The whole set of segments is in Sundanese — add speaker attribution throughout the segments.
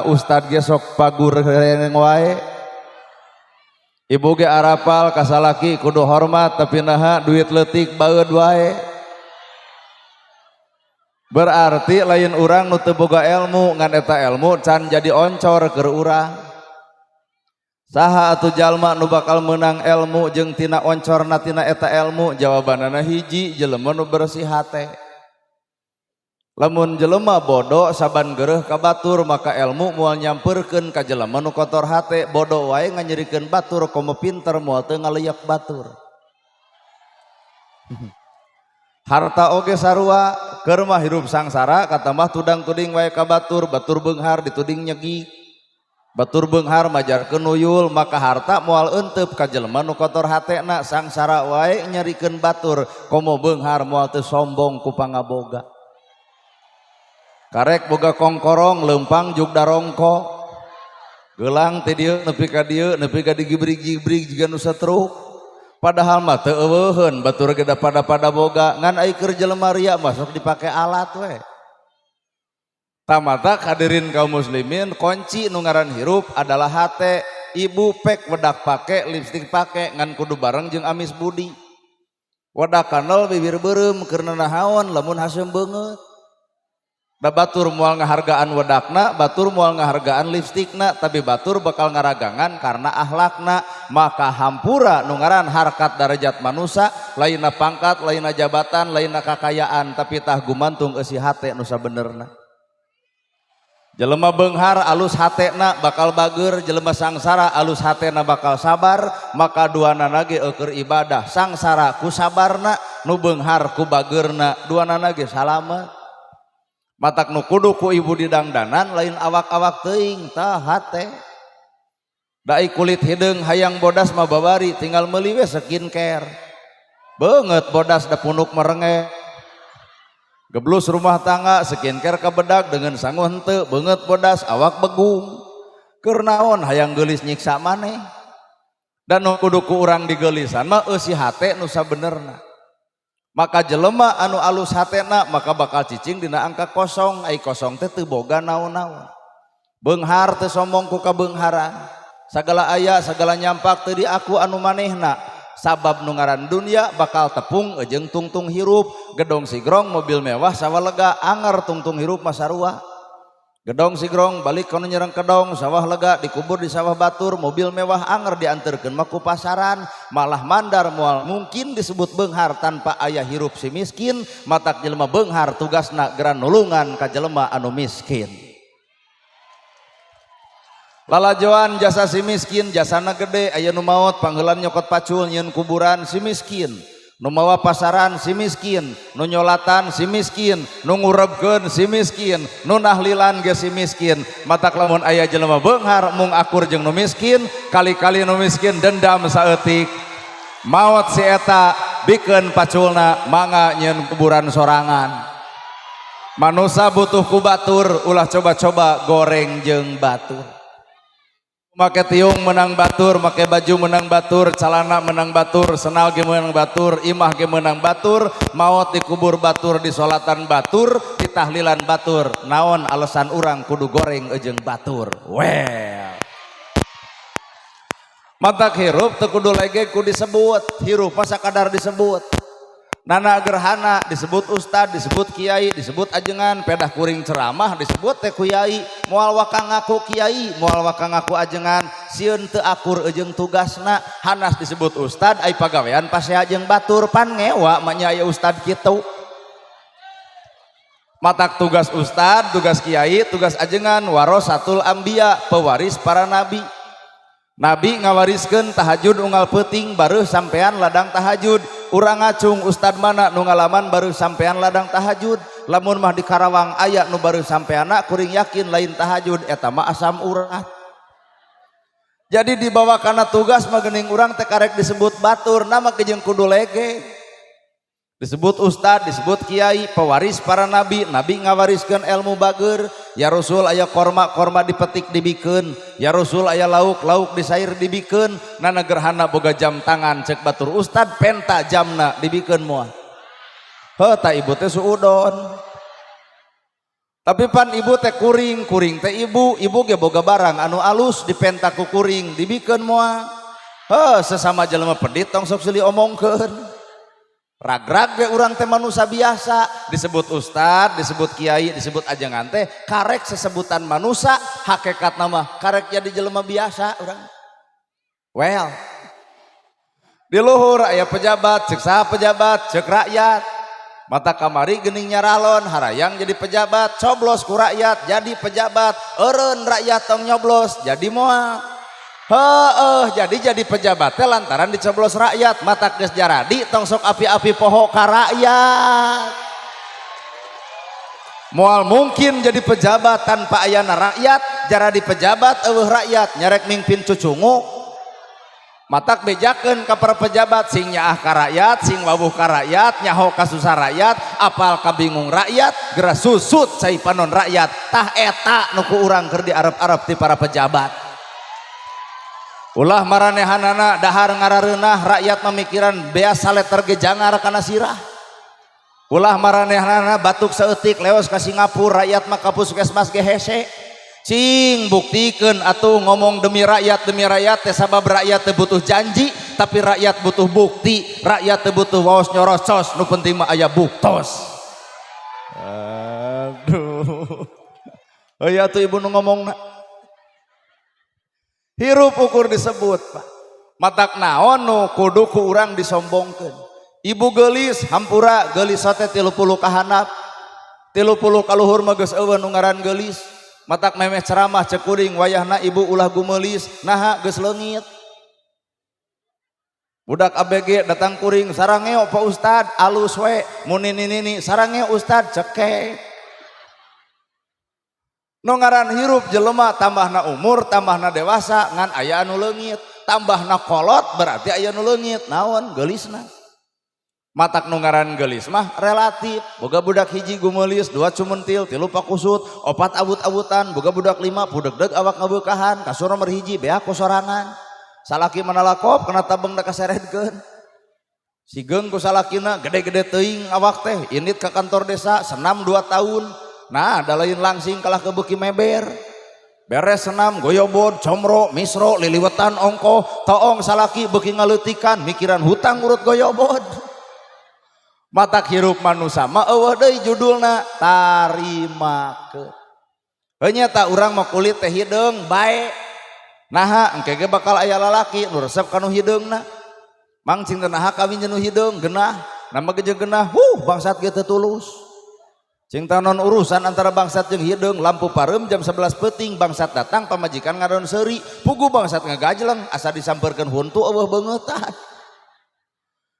Speaker 1: Ustad ge sok pagur wae. Ibu ge arapal ka salaki kudu hormat, tapi naha duit leutik baeud wae. Berarti lain urang nu teu boga ilmu, ngan eta ilmu can jadi oncor keur urang. Saha atuh jalma nu bakal meunang ilmu jeung tina oncorna tina eta ilmu? Jawabanana hiji, jelema nu bersih hate. Lamun jelema bodoh saban gereh ka batur, maka ilmu moal nyamperkeun ka jelema nu kotor hate. Bodoh wae nganyerikeun batur, komo pinter moal teu ngaleyak batur. Harta oge sarua, keur mah hirup sangsara katambah tudang tuding wae ka batur. Batur beunghar dituding nyegi, batur beunghar majarkeun nuyul, maka harta moal eunteup ka jelema nu kotor hatena. Sangsara wae nyerikeun batur, komo beunghar moal teu sombong ku pangaboga. Karek boga kongkorong lempang jug darongko, gelang ti dieu nepi ka dieu nepi ka digibrig-gibrig jiga nu satruk, padahal mah teu eueuheun. Batur ge pada-pada boga, ngan ai keur jelema ria masuk dipake alat we. Tamata hadirin kaum muslimin, kunci nu ngaran hirup adalah hate. Ibu pek wedak pake, lipstik pake, ngan kudu bareng jeung amis budi. Wedak kanal, bibir beureum, keur nanahaon lamun haseum beungeut? Da batur moal ngahargaan wedakna, batur moal ngahargaan lipstikna, tapi batur bakal ngaragangan karena ahlakna. Maka hampura, nu ngaran harkat darajat manusia lainna pangkat, lainna jabatan, lainna kakayaan, tapi tah gumantung eusi hate nu sabenerna. Jelema beunghar alus hatena bakal bager, jelema sangsara alus hatena bakal sabar. Maka duanana ge eueur ibadah, sangsara ku sabarna, nu beunghar ku bageurna, duanana ge salamet. Matak nu kudu ku ibu didangdanan lain awak-awak teuing, tah hate. Da kulit hideung hayang bodas mah babari, tinggal meuli we skincare. Beungeut bodas, da punuk merenge. Geblus rumah tangga, skincare kabedag dengan sangu henteu, beungeut bodas, awak begung. Keur naon hayang geulis nyiksa maneh? Dan nu kudu ku urang digeulisan mah eusi hate nu sabenerna. Maka jelema anu alus hatena maka bakal cicing dina angka kosong. Ai kosong teh teu boga naon-naon. Beunghar teu sombong ku kabeungharan, sagala aya, sagala nyampak teu diaku anu manehna, sabab nu ngaran dunia bakal tepung jeung tungtung hirup. Gedong sigrong, mobil mewah, sawah lega, anger tungtung hirup mah sarua. Gedong sigrong balik kono nyerang kedong, sawah lega dikubur di sawah batur, mobil mewah anger diantarkeun mah ku pasaran, malah mandar. Moal mungkin disebut beunghar tanpa aya hirup si miskin. Matak jelema beunghar tugasna geran nulungan ka jelema anu miskin. Lalajoan jasa si miskin jasana gede. Aya nu maot, panghelan nyokot pacul nyieun kuburan si miskin, nu mawa pasaran si miskin, nu nyolatan si miskin, nu ngurebkeun si miskin, nu nahlilan ge si miskin. Matak lamun aya jelema beunghar mung akur jeung nu miskin, kali-kali nu miskin dendam saeutik, maot si eta bikeun paculna, mangga nyieun kuburan sorangan. Manusa butuh ku batur, ulah coba-coba goreng jeung batur. Make tiung menang batur, make baju menang batur, celana menang batur, senal ge menang batur, imah ge menang batur, maot dikubur batur, disolatan batur, ditahlilan batur. Naon alasan urang kudu goreng ejeng batur? Well. Matak hirup teu kudu lege ku disebut, hirup mah sakadar disebut. Nana gerhana disebut ustad, disebut kiai, disebut ajengan, pedah kuring ceramah disebut teh kiai, moal waka ngaku kiai, moal waka ngaku ajengan, sieun teu akur jeung tugasna. Hanas disebut ustad, ai pagawean pasea jeung batur, pan ngewa mah aya ustad kitu. Matak tugas ustad, tugas kiai, tugas ajengan warasatul anbiya, pewaris para nabi. Nabi ngawariskeun tahajud unggal peuting, baru sampean ladang tahajud. Urang ngacung, ustad mana nu ngalaman baru sampean ladang tahajud? Lamun mah di Karawang aya nu baru sampeana, kuring yakin lain tahajud eta mah, asam urat. Jadi dibawa karena tugas mah geuning urang teh karek disebut batur nama kejeng kudu lege disebut ustad, disebut kiai, pewaris para nabi. Nabi ngawariskeun ilmu bager. Ya Rasul, aya korma, korma dipetik dibikeun. Ya Rasul, aya lauk, lauk disair dibikeun. Nana gerhana boga jam tangan, cek batur, "Ustad, penta jamna," dibikeun moal. Heuh, ta ibu teh suudon. Tapi pan ibu teh kuring, kuring teh ibu, ibu ge boga barang anu alus dipenta ku kuring, dibikeun moal. Heuh, sesama jelema pedit tong sok silih omongkeun. Ragrag ge urang teh manusia biasa, disebut ustad, disebut kiai, disebut ajengan teh karek sesebutan manusia, hakikat nama karek jadi jelema biasa urang. Well, di luhur aya pejabat, cek saha pejabat, cek rakyat. Mata kamari geuning nyaralon, harayang jadi pejabat, coblos ku rakyat jadi pejabat, eureun rakyat tong nyoblos jadi moal. Heeh, jadi pejabat teh lantaran dicoblos rakyat, mata geus jaradi tong sok api-api poho ka rakyat. Moal mungkin jadi pejabat tanpa ayana rakyat, jaradi pejabat eueuh rakyat, nyarek mingpin cucunguk. Matak bejakeun ka para pejabat sing nyaah ka rakyat, sing wawuh ka rakyat, nyaho ka susah rakyat, apal ka bingung rakyat, geura susut cai panon rakyat. Tah eta nu ku urang keur diarep-arep ti para pejabat. Ulah maranehanana dahar ngarareunah rakyat memikiran beas saleter ge jangar kana sirah. Ulah maranehanana batuk saeutik leos ka Singapura, rakyat mah ka puskesmas ge hese. Cing buktikeun atuh ngomong demi rakyat teh sabab rakyat teh butuh janji tapi rakyat butuh bukti, rakyat teh butuh waos nyorocos, nu penting mah aya buktos. Aduh. Oh iya tuh ibu nu ngomongna. Hirup ukur disebut, Pak. Matak naon nu kudu ku urang disombongkeun. Ibu geulis hampura geulis teh 30 kahandap. 30 kaluhur mah geus eueuh nu ngaran geulis. Matak memeh ceramah cek kuring wayahna ibu ulah gumeulis, naha geus leungit. Budak ABG datang kuring sarangeo Pak Ustad alus we mun nini sarangeo Ustad cekek. Nu ngaran hirup jelema tambahna umur tambahna dewasa ngan aya anu leungit, tambahna kolot berarti aya nu leungit, naon geulisna. Matak nu ngaran geulis mah relatif, boga budak hiji gumeulis, dua cumentil, tilu pakusut, opat abut-abutan, boga budak lima pudegdeg awak ngabeukahan, kasur nomor hiji beak ku sorangan. Salaki manalakop kena tabeng da kaseredkeun. Sigeung ku salakina gede-gede teuing awak teh, indit ka kantor desa senam 2 tahun. Nah, da lain langsing kalah kebeuki meber. Beres senam goyobod, comro, misro, liliwetan ongko, toong salaki beuki ngaleutikan, mikiran hutang urut goyobod. Matak hirup manusia mah eueuh deui judulna tarimakeun. Heuh nya urang mah kulit teh hideung bae. Naha engke ge bakal aya lalaki nu resep kanu hideungna. Mang cing teh naha kawin jeung nu hideung geunah, nama ge jeung geunah, huh bangsat ge teu tulus. Cing non urusan antara bangsat jeung hideung, lampu pareum jam 11 peuting bangsat datang pamajikan ngadon seuri, pugu bangsat ngagajleng asa disampeurkeun huntu eueuh beungeutan.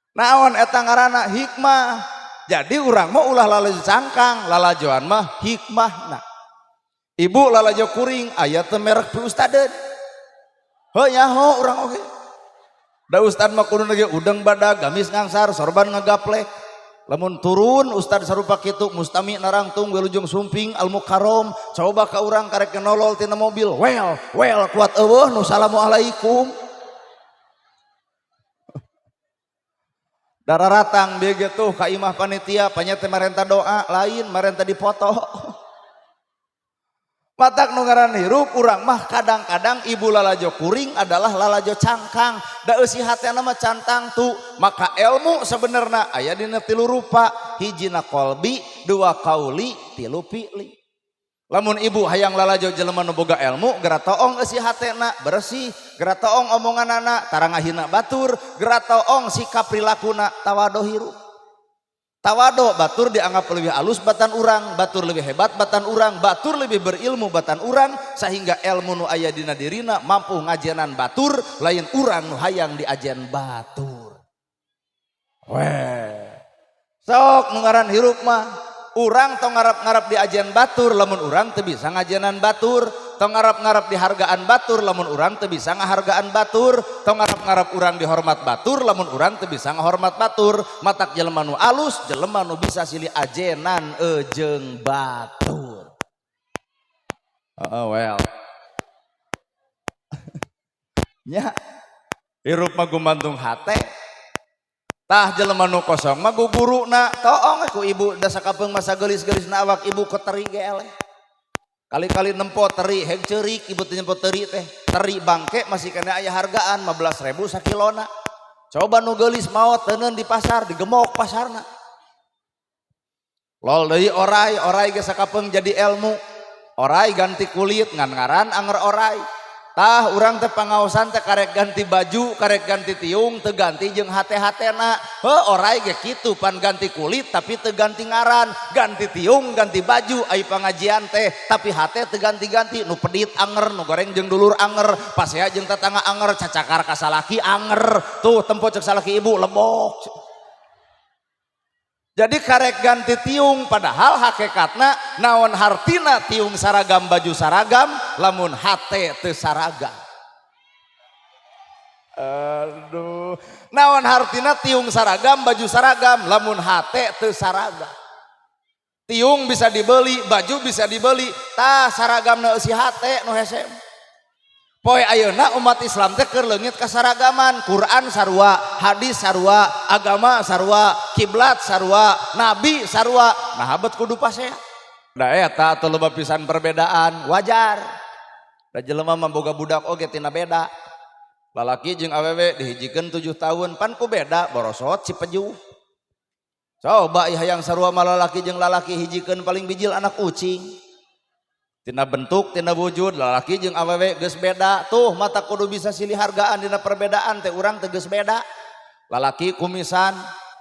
Speaker 1: Naon eta ngaranna hikmah. Jadi urang mah ulah lalajo cangkang, lalajoan mah hikmahna. Ibu lalajo kuring aya teu merek pi ustadeun. Heuh nyaho urang oge. Da ustad mah kudu ge udeng badag, gamis ngangsar, sorban ngagaplek. Lamun turun ustad sarupa kitu mustami narangtung wilujeng sumping al mukarrom, coba ka urang karek nolol tina mobil. Well, well kuat eueuh nu assalamualaikum. Dararatang bieu ge tuh ka imah panitia panya teh marenta doa lain marenta dipoto. Matak nu ngaran hirup urang mah kadang-kadang ibu lalajo kuring adalah lalajo cangkang. Da eusi hatena mah cantang tu. Maka ilmu sebenarna aya dina tilu rupa, hijina kolbi, dua kauli, tilu fi'li. Lamun ibu hayang lalajo jelema nu boga ilmu, geura toong eusi hatena bersih, geura toong omonganana tara ngahina batur, geura toong sikap prilakuna tawado hirup. Tawado batur dianggap lebih alus batan urang, batur lebih hebat batan urang, batur lebih berilmu batan urang, sehingga ilmu nu aya dina dirina mampu ngajenan batur, lain urang nu hayang diajen batur. Weh. Sok nu ngaran hirup mah urang tong ngarap-ngarap diajen batur lamun urang teu bisa ngajenan batur, tong ngarap-ngarap dihargaan batur lamun urang teu bisa ngahargaan batur, tong ngarap-ngarap urang dihormat batur lamun urang teu bisa ngahormat batur. Matak jelema nu alus jelema nu bisa silih ajenan ejeung batur. Oh, well. Nya hirup mah gumantung hate. Tah jelema nu kosong mah guguruna toong ku ibu da sakapeung masa geulis-geulisna awak ibu keteri ge eleh. Kali-kali nempo teri heg ceurik, ibu teh nempo teri teh. Teri bangke masih kena aya hargaan 15.000 sakilona. Coba nu geulis maot teuneun di pasar, digemok pasarna. Lol deui orai, orai geus sakapeung jadi ilmu. Orai ganti kulit ngan ngaran anger orai. Tah urang teh pangaosan teh karek ganti baju, karek ganti tiung, teu ganti jeung hate-hatena. Heuh, orai ge kitu pan ganti kulit tapi teu ganti ngaran, ganti tiung, ganti baju ai pangajian teh, tapi hate teu ganti-ganti, nu pedit anger, nu goreng jeung dulur anger, pasea jeung tetangga anger, cacakar ka salaki anger. Tuh tempo cek salaki ibu lebok. Jadi karek ganti tiung padahal hakikatna naon hartina tiung saragam, baju saragam, lamun hate teu saragam. Aduh, naon hartina tiung saragam, baju saragam, lamun hate teu saragam. Tiung bisa dibeli, baju bisa dibeli, tah saragamna eusi hate nu hese. Poe ayeuna umat Islam teh keur leungit kasaragaman, Quran sarua, hadis sarua, agama sarua, kiblat sarua, nabi sarua. Nah bet kudu pasea. Da eta atuh loba pisan perbedaan, wajar. Da jelema mah boga budak oge tina beda. Lalaki jeung awewe dihijikeun 7 tahun pan ku beda borosot si pejuh. Coba ieu hayang sarua mah lalaki jeung lalaki hijikeun paling bijil anak ucing. Tina bentuk, tina wujud, lalaki jeung awewe geus beda. Tuh mata kudu bisa silih hargaan dina perbedaan teh, urang teh geus beda. Lalaki kumisan,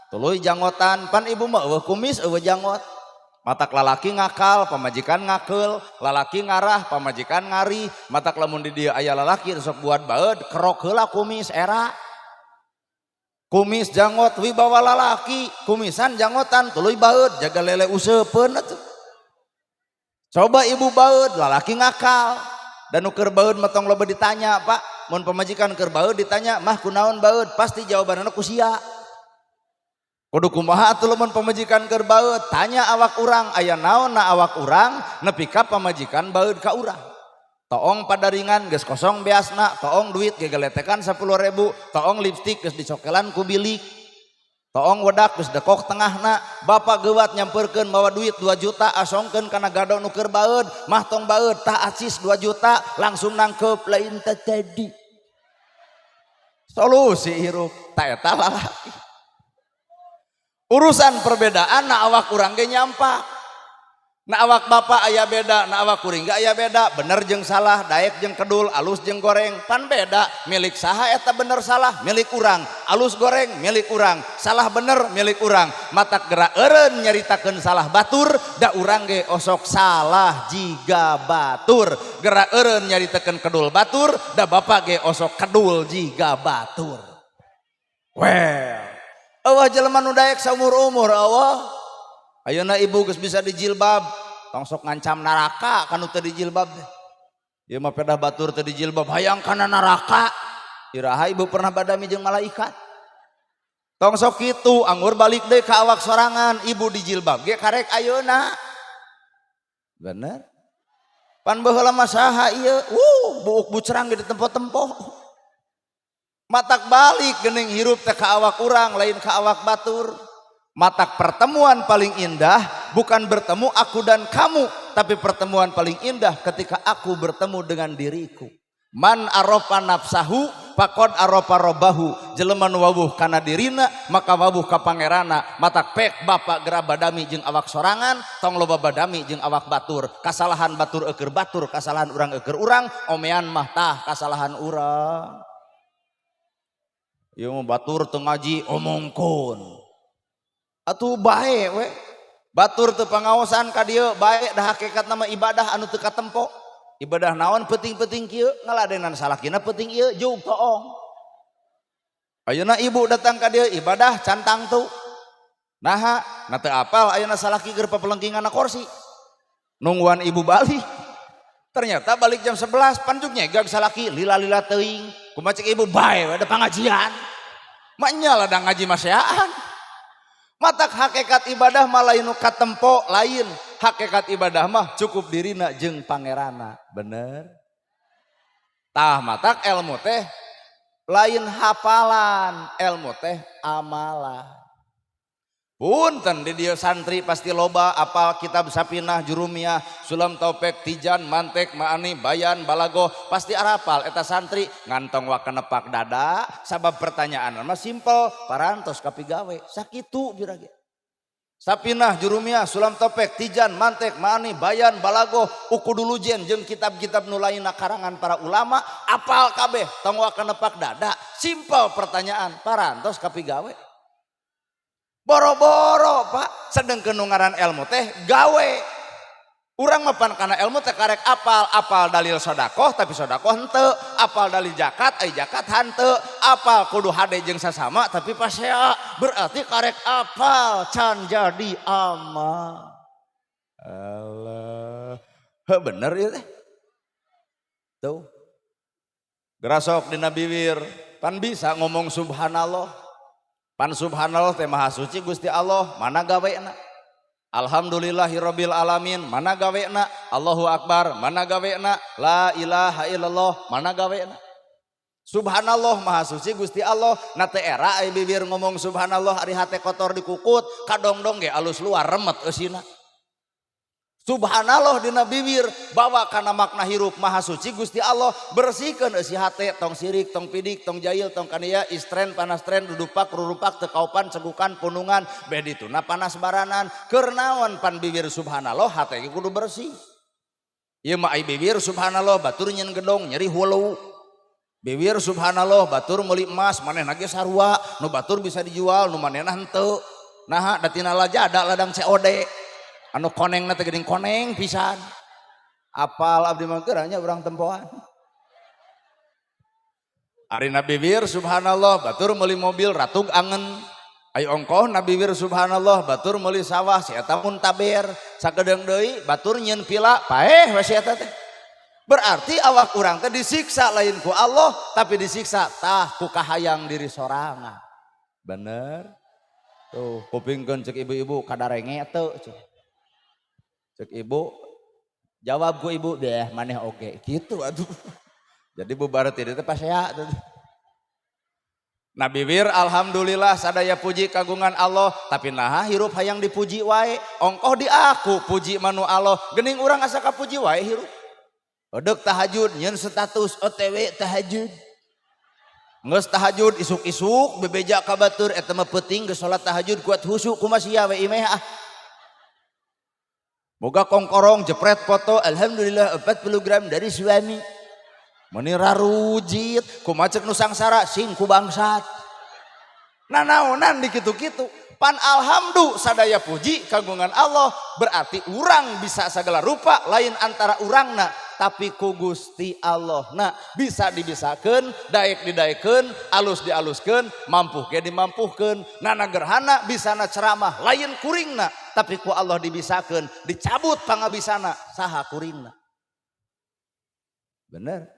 Speaker 1: tuluy janggotan, pan ibu mah eueuh kumis eueuh janggot. Matak lalaki ngakal, pamajikan ngakeul, lalaki ngarah, pamajikan ngari. Matak lamun di dieu aya lalaki sok buat baeud, kerok heula kumis era. Kumis janggot wibawa lalaki, kumisan janggotan tuluy baeud, jaga lele useupeun atuh. Coba ibu baeud, lalaki ngakal. Dan nu keur baeud mah tong loba ditanya, Pak. Mun pamajikan keur baeud ditanya, "Mah, kunaon baeud?" Pasti jawabanna ku sia. Kudu kumaha atuh lamun pamajikan keur baeud? Tanya awak urang, aya naon na awak urang nepi ka pamajikan baeud ka urang. Toong padaringan geus kosong beasna, toong duit gegeletekan 10.000, toong lipstik geus dicokelan ku bilik. Toong wedak geus dekok tengahna, bapak geuwat nyamperkeun mawa duit 2 juta asongkeun kana gado nu keur baeud, mah tong baeud tah acis 2 juta langsung nangkep lain teh tadi. Solusi hirup ta eta lalaki. Urusan perbedaan na awak urang ge nyampak. Na awak bapak aya beda, na awak kuring ge aya beda, bener jeung salah, daek jeung kedul, alus jeung goreng, pan beda. Milik saha eta bener salah? Milik urang. Alus goreng milik urang, salah bener milik urang. Matak gerak eureun nyaritakeun salah batur, da urang ge osok salah jiga batur. Gerak eureun nyaritakeun kedul batur, da bapak ge osok kedul jiga batur. Well, eueuh jelema nu daek saumur-umur eueuh. Ayeuna ibu geus bisa dijilbab, tong sok ngancam neraka kanu teu dijilbab teh. Ieu mah pedah batur teu dijilbab hayang kana neraka. Iraha ibu pernah badami jeung malaikat? Tong sok kitu, anggur balik deui ka awak sorangan, ibu dijilbab ge karek ayeuna. Bener? Pan baheula mah saha ieu? Buuk bucerang ge ditempo-tempo. Matak balik geuning hirup teh ka awak urang lain ka awak batur. Matak pertemuan paling indah bukan bertemu aku dan kamu, tapi pertemuan paling indah ketika aku bertemu dengan diriku. Man arofa nafsahu faqad arofa robbahu. Jelema nu wawuh kana dirina maka wawuh ka pangerana. Matak pek bapak gera badami jeung awak sorangan, tong loba badami jeung awak batur. Kasalahan batur eueur batur, kasalahan urang eueur urang, omean mah tah kasalahan urang. Ieu mah batur teu ngaji omongkeun. Atuh bae we. Batur teu pangaosan ka dieu bae, da hakikatna mah ibadah anu teu katempo. Ibadah naon peuting-peuting kieu ngaladenan salakina peuting ieu jug toong. Ayeuna ibu datang ka dieu ibadah can tangtu. Naha? Na teu apal ayeuna salaki keur papelengkingan na kursi. Nungguan ibu balik. Ternyata balik jam 11 panjuk nyegag salaki lila-lila teuing. Kumaha cek ibu, bae we ada pengajian. Maknya lah ngaji maseaan. Matak hakikat ibadah mah lain nu katempo lain. Hakikat ibadah mah cukup dirina jeung pangerana. Bener? Tah matak ilmu teh lain hafalan, ilmu teh amalan. Punten di dieu santri pasti loba apal kitab Sapinah, Jurumiyah, Sulam Taufik, Tijan, Mantek, Maani, Bayan, Balago, pasti arapal eta santri ngan tong waka nepak dada sabab pertanyaan mah simpel, parantos kapigawe sakitu pira ge. Sapinah, Jurumiyah, Sulam Taufik, Tijan, Mantek, Maani, Bayan, Balago, Uqudul Lujain jeung kitab-kitab nu lainna karangan para ulama apal kabeh, tong waka nepak dada, simpel pertanyaan parantos kapigawe. Boro-boro Pak, sedengkeun nu ngaran ilmu teh gawe. Urang mah pan kana ilmu teh karek apal, apal dalil sodakoh tapi sodakoh henteu, apal dalil zakat ai zakat henteu, apal kudu hade jeung sasama tapi pasea, berarti karek apal can jadi amal. Allah. Heuh bener ieu teh. Tuh. Gerasok dina bibir, pan bisa ngomong subhanallah. Pan subhanallah teh maha suci Gusti Allah, mana gawena? Alhamdulillahirabbil alamin, mana gawena? Allahu akbar, mana gawena? La ilaha illallah, mana gawena? Subhanallah maha suci Gusti Allah, na teu era ai bibir ngomong subhanallah ari hate kotor dikukut, kadongdong ge alus luar remet eusina. Subhanallah dina bibir bawa kana makna hirup maha suci Gusti Allah, bersihkeun eusi hate, tong sirik, tong pidik, tong jahil, tong kania, istren panas tren dudupak rurupak teu kaupan cegukan punungan beh dituna panas baranan. Keur naon pan bibir subhanallah hate ge kudu bersih. Ieu mah ai bibir subhanallah batur nyeun gedong nyeri hulu. Bibir subhanallah batur meuli emas manehna ge sarua, nu batur bisa dijual nu manehna henteu. Naha da tina lajada ladang COD. Anu koneng teh geuning koneng pisan. Apal abdi mah geura nya urang tempoan. Ari na bibir subhanallah batur meuli mobil ratug angen. Ayo ongkoh na bibir subhanallah batur meuli sawah si eta muntaber. Sakedeung deui batur nyieun pila paeh we si eta teh. Berarti awak urang teh disiksa lain ku Allah tapi disiksa tah ku kahayang diri sorangan. Bener? Tuh kupingkeun cek ibu-ibu kadarenge teu cek. Cek ibu jawab ku ibu deh maneh oge gitu atuh. Jadi bubar ti dieu teh pasea tuh. Nabi wir alhamdulillah sadaya puji kagungan Allah tapi naha hirup hayang dipuji wae ongkoh di aku puji manu Allah geuning urang asa kapuji wae hirup. Edek tahajud nyeun status OTW tahajud. Geus tahajud isuk-isuk bebeja ka batur eta mah peuting geus salat tahajud kuat khusyuk kumaha sia we imeh ah. Boga kongkorong jepret foto alhamdulillah 40 gram dari suami. Meni rarujit kumaha cek nu sangsara sing ku bangsat. Nanaonan di kitu-kitu. Pan alhamdu sadaya puji kagungan Allah berarti urang bisa segala rupa lain antara urangna tapi ku Gusti Allah. Nah bisa dibisakeun, daek didaekeun, alus dialuskeun, mampuh ge dimampuhkeun. Nana gerhana bisana ceramah lain kuringna tapi ku Allah dibisakeun, dicabut pangabisana saha kuringna. Bener.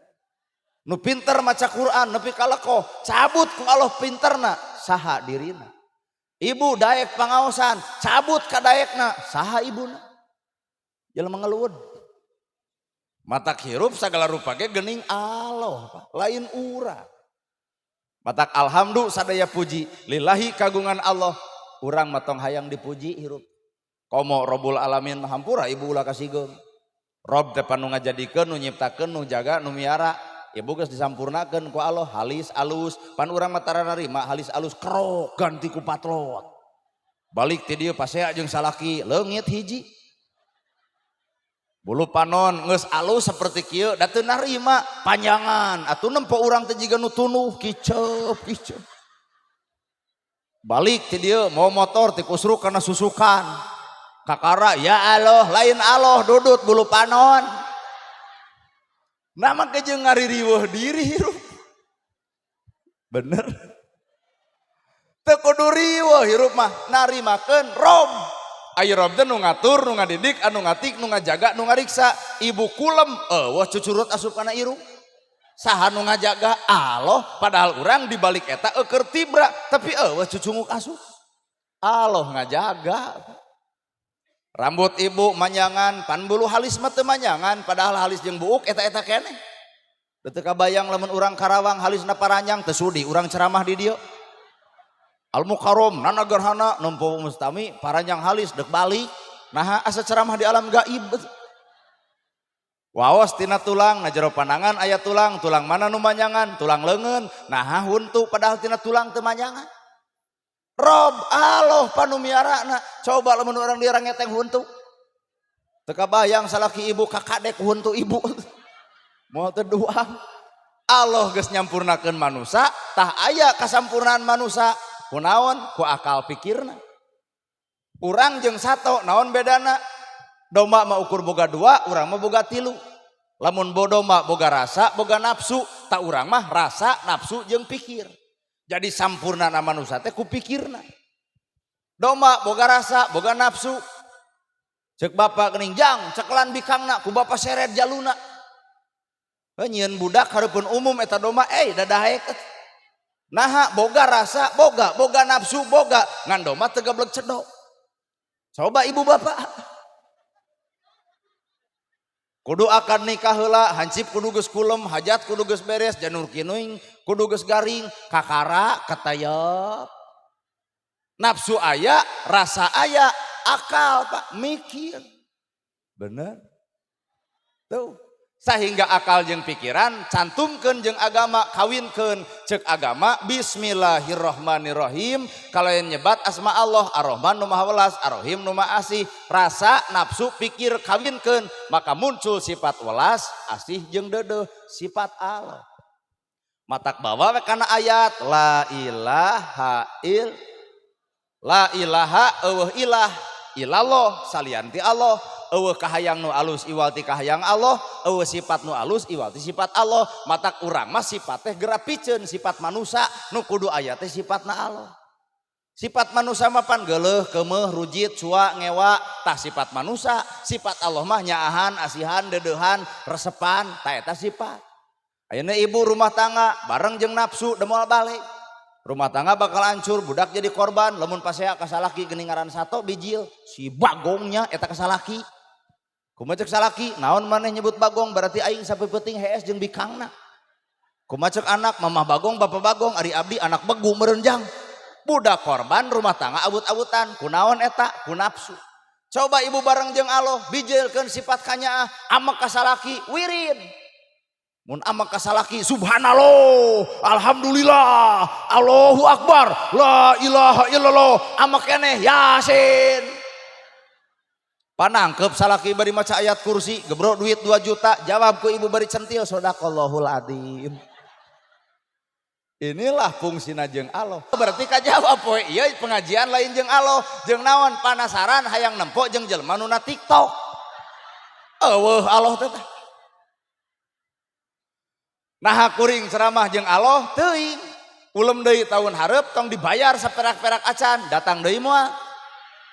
Speaker 1: Nu pinter maca Quran nepi ka lekoh, cabut ku Allah pinterna saha dirina. Ibu daek pangaosan, cabut ka daekna saha ibuna. Jelema ngeluwed. Matak hirup segala rupa ge geuning Allah, Pak. Lain urang. Matak alhamdulillah sadaya puji lillahi kagungan Allah. Urang mah tong hayang dipuji hirup. Komo Robul Alamin hampura ibu ulah kasigeum. Rob teh panu ngajadikeun nu nyiptakeun nu jaga nu miara. Ibu geus disampurnakeun ku Allah halis alus pan urang mah tara narima halis alus kerok ganti ku patlot. Balik ti dieu pasea jeung salaki leungit hiji. Bulu panon geus alus seperti kieu da teu narima panjangan atuh nempo urang teh jiga nu tunuh kiceup kiceup. Balik ti dieu mau motor ti kusruk kana susukan. Kakara ya Allah lain Allah dudut bulu panon. Nama kejeung ngaririweuh diri hirup. Bener. Teu kudu riweuh hirup mah narimakeun Rob. Ayo Rob teh nu ngatur, nu ngadidik, anu ngatik, nu ngajaga, nu ngariksa. Ibu kulem eueuh cucurut asup kana irung. Saha nu ngajaga? Allah. Padahal urang di balik eta eueur tibra, tapi eueuh cucunguk asup. Allah ngajaga. Rambut ibu manjangan, pan bulu halis mah teu manjangan, padahal halis jeung buuk eta-eta keneh. Teu kabayang lamun urang Karawang halisna paranjang teu sudi urang ceramah di dieu. Al Mukarrom Nana Gerhana nempo Mustami paranjang halis dek balik. Nah, asa ceramah di alam gaib. Waos tina tulang, na jero panangan aya tulang, tulang mana nu manyangan, tulang leungeun. Nah, huntu padahal tina tulang teu manyangan. Rob Allah panumiarana. Coba lamun urang dieu ngeteng huntu. Teu kabayang salaki ibu kakadek huntu ibu. Moal teu duang. Allah geus nyampurnakeun manusa, tah aya kasampurnaan manusa. Kunaon? Ku akal pikirna. Urang jeung sato naon bedana? Domba mah ukur boga dua, urang mah boga tilu. Lamun domba boga rasa, boga nafsu, tak urang mah rasa, nafsu jeung pikir. Jadi sampurna manusia teh ku pikirna. Domba boga rasa, boga nafsu. Cek bapak geuning jang, cekelan bikangna, ku bapak seret jaluna. Nyieun budak hareupeun umum eta domba, eh dadaek. Naha boga rasa, boga, boga nafsu, boga, ngan domba teu gablek cedok. Coba ibu bapak. Kudu akad nikah heula, hansip kudu geus kulem, hajat kudu geus beres, janur kinuing kudu geus garing, kakara ketayep. Nafsu aya, rasa aya, akal Pak mikir. Bener? Tuh. Sehingga akal jeung pikiran cantumkeun jeung agama, kawinkeun cek agama bismillahirrahmanirrahim. Kalayan nyebat asma Allah Ar-Rahman nu Maha Welas, Ar-Rahim nu Maha Asih. Rasa, nafsu, pikir kawinkeun, maka muncul sifat welas, asih jeung deudeuh, sifat Allah. Matak bawa we kana ayat la ilaha il la ilaha eueuh ilah illallah salian ti Allah. Eueuh kahayang nu alus iwal ti kahayang Allah, eueuh sifat nu alus iwal ti sifat Allah. Matak urang mah sifat teh geura piceun sifat manusa, nu kudu aya teh sifatna Allah. Sifat manusa mah pan geuleuh, keumeuh, rujit, cua, ngewa, tah sifat manusa. Sifat Allah mah nyaahan, asihan, deudeuhan, resepan, tah eta sifat. Ayeuna ibu rumah tangga bareng jeung nafsu demoal balik. Rumah tangga bakal hancur, budak jadi korban, lamun pasea ka salaki geuning ngaran sato bijil, si bagongnya eta ka salaki. Kumaha cek salaki, naon maneh nyebut bagong berarti aing sampai penting hees jeung bikangna. Kumaha cek anak, mamah bagong, bapak bagong, ari abdi anak begu merenjang. Budak korban rumah tangga abut-abutan, kunaon eta? Ku nafsu. Coba ibu bareng jeung Allah, bijilkeun sifat kanyaah, amek ka salaki wirid. Mun amek ka salaki subhanallah, alhamdulillah, Allahu akbar, la ilaha illallah, amek keneh yasin. Panangkep salaki bari maca ayat kursi, gebro duit 2 juta, jawab ku ibu bari centil, sodaqallahul adzim. Inilah fungsina jeung Allah. Berarti kajawab poe ieu pengajian lain jeung Allah, jeung naon panasaran hayang nempo jeung jelema nu na TikTok. Eueuh Allah teh. Nah kuring ceramah jeung Allah teuing. Ulem deui tahun hareup tong dibayar saperak-perak acan, datang deui moal.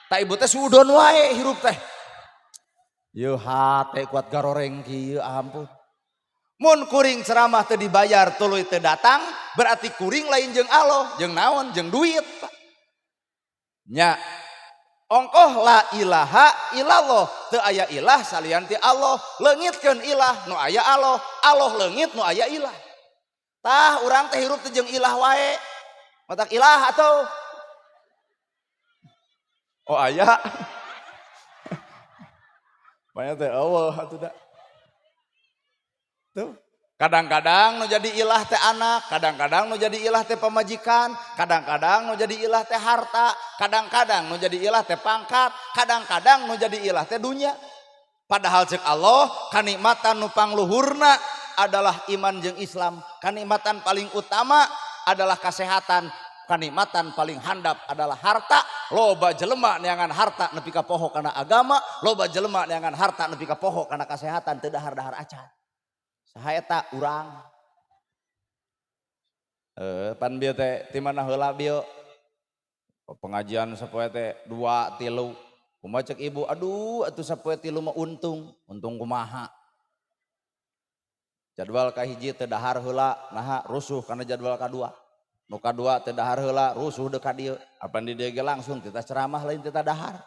Speaker 1: Ta ibu teh suudon wae hirup teh. Yeuh hate kuat garoreng kieu ampun. Mun kuring ceramah teu dibayar tuluy teu datang, berarti kuring lain jeung Allah, jeung naon? Jeung duit, Pak. Nya ongkoh la ilaha illallah, teu aya ilah salian ti Allah, leungitkeun ilah nu aya Allah, Allah leungit nu aya ilah. Tah urang teh hirup teh jeung ilah wae. Matak ilah atuh. Oh aya. Banyak teh Allah atuh da. Tuh. Kadang-kadang nu jadi ilah teh anak, kadang-kadang nu jadi ilah teh pamajikan, kadang-kadang nu jadi ilah teh harta, kadang-kadang nu jadi ilah teh pangkat, kadang-kadang nu jadi ilah teh dunia. Padahal cek Allah, kanikmatan nu pangluhurna adalah iman jeung Islam. Kanikmatan paling utama adalah kesehatan, kanikmatan paling handap adalah harta. Loba jelema neangan harta nepi ka poho kana agama, loba jelema neangan harta nepi ka poho kana kesehatan, teu dahar-dahar acan. Saha eta urang? Pan bieu teh ti mana heula bieu? Pengajian sapoe teh 2 3. Kumaha cek ibu? Aduh, atuh sapoe 3 mah untung. Untung kumaha? Jadwal kahiji teu dahar heula, naha rusuh kana jadwal kadua. Nu kadua teu dahar heula, rusuh deuk ka dieu. Apan di dieu ge langsung kita ceramah lain teu dahar.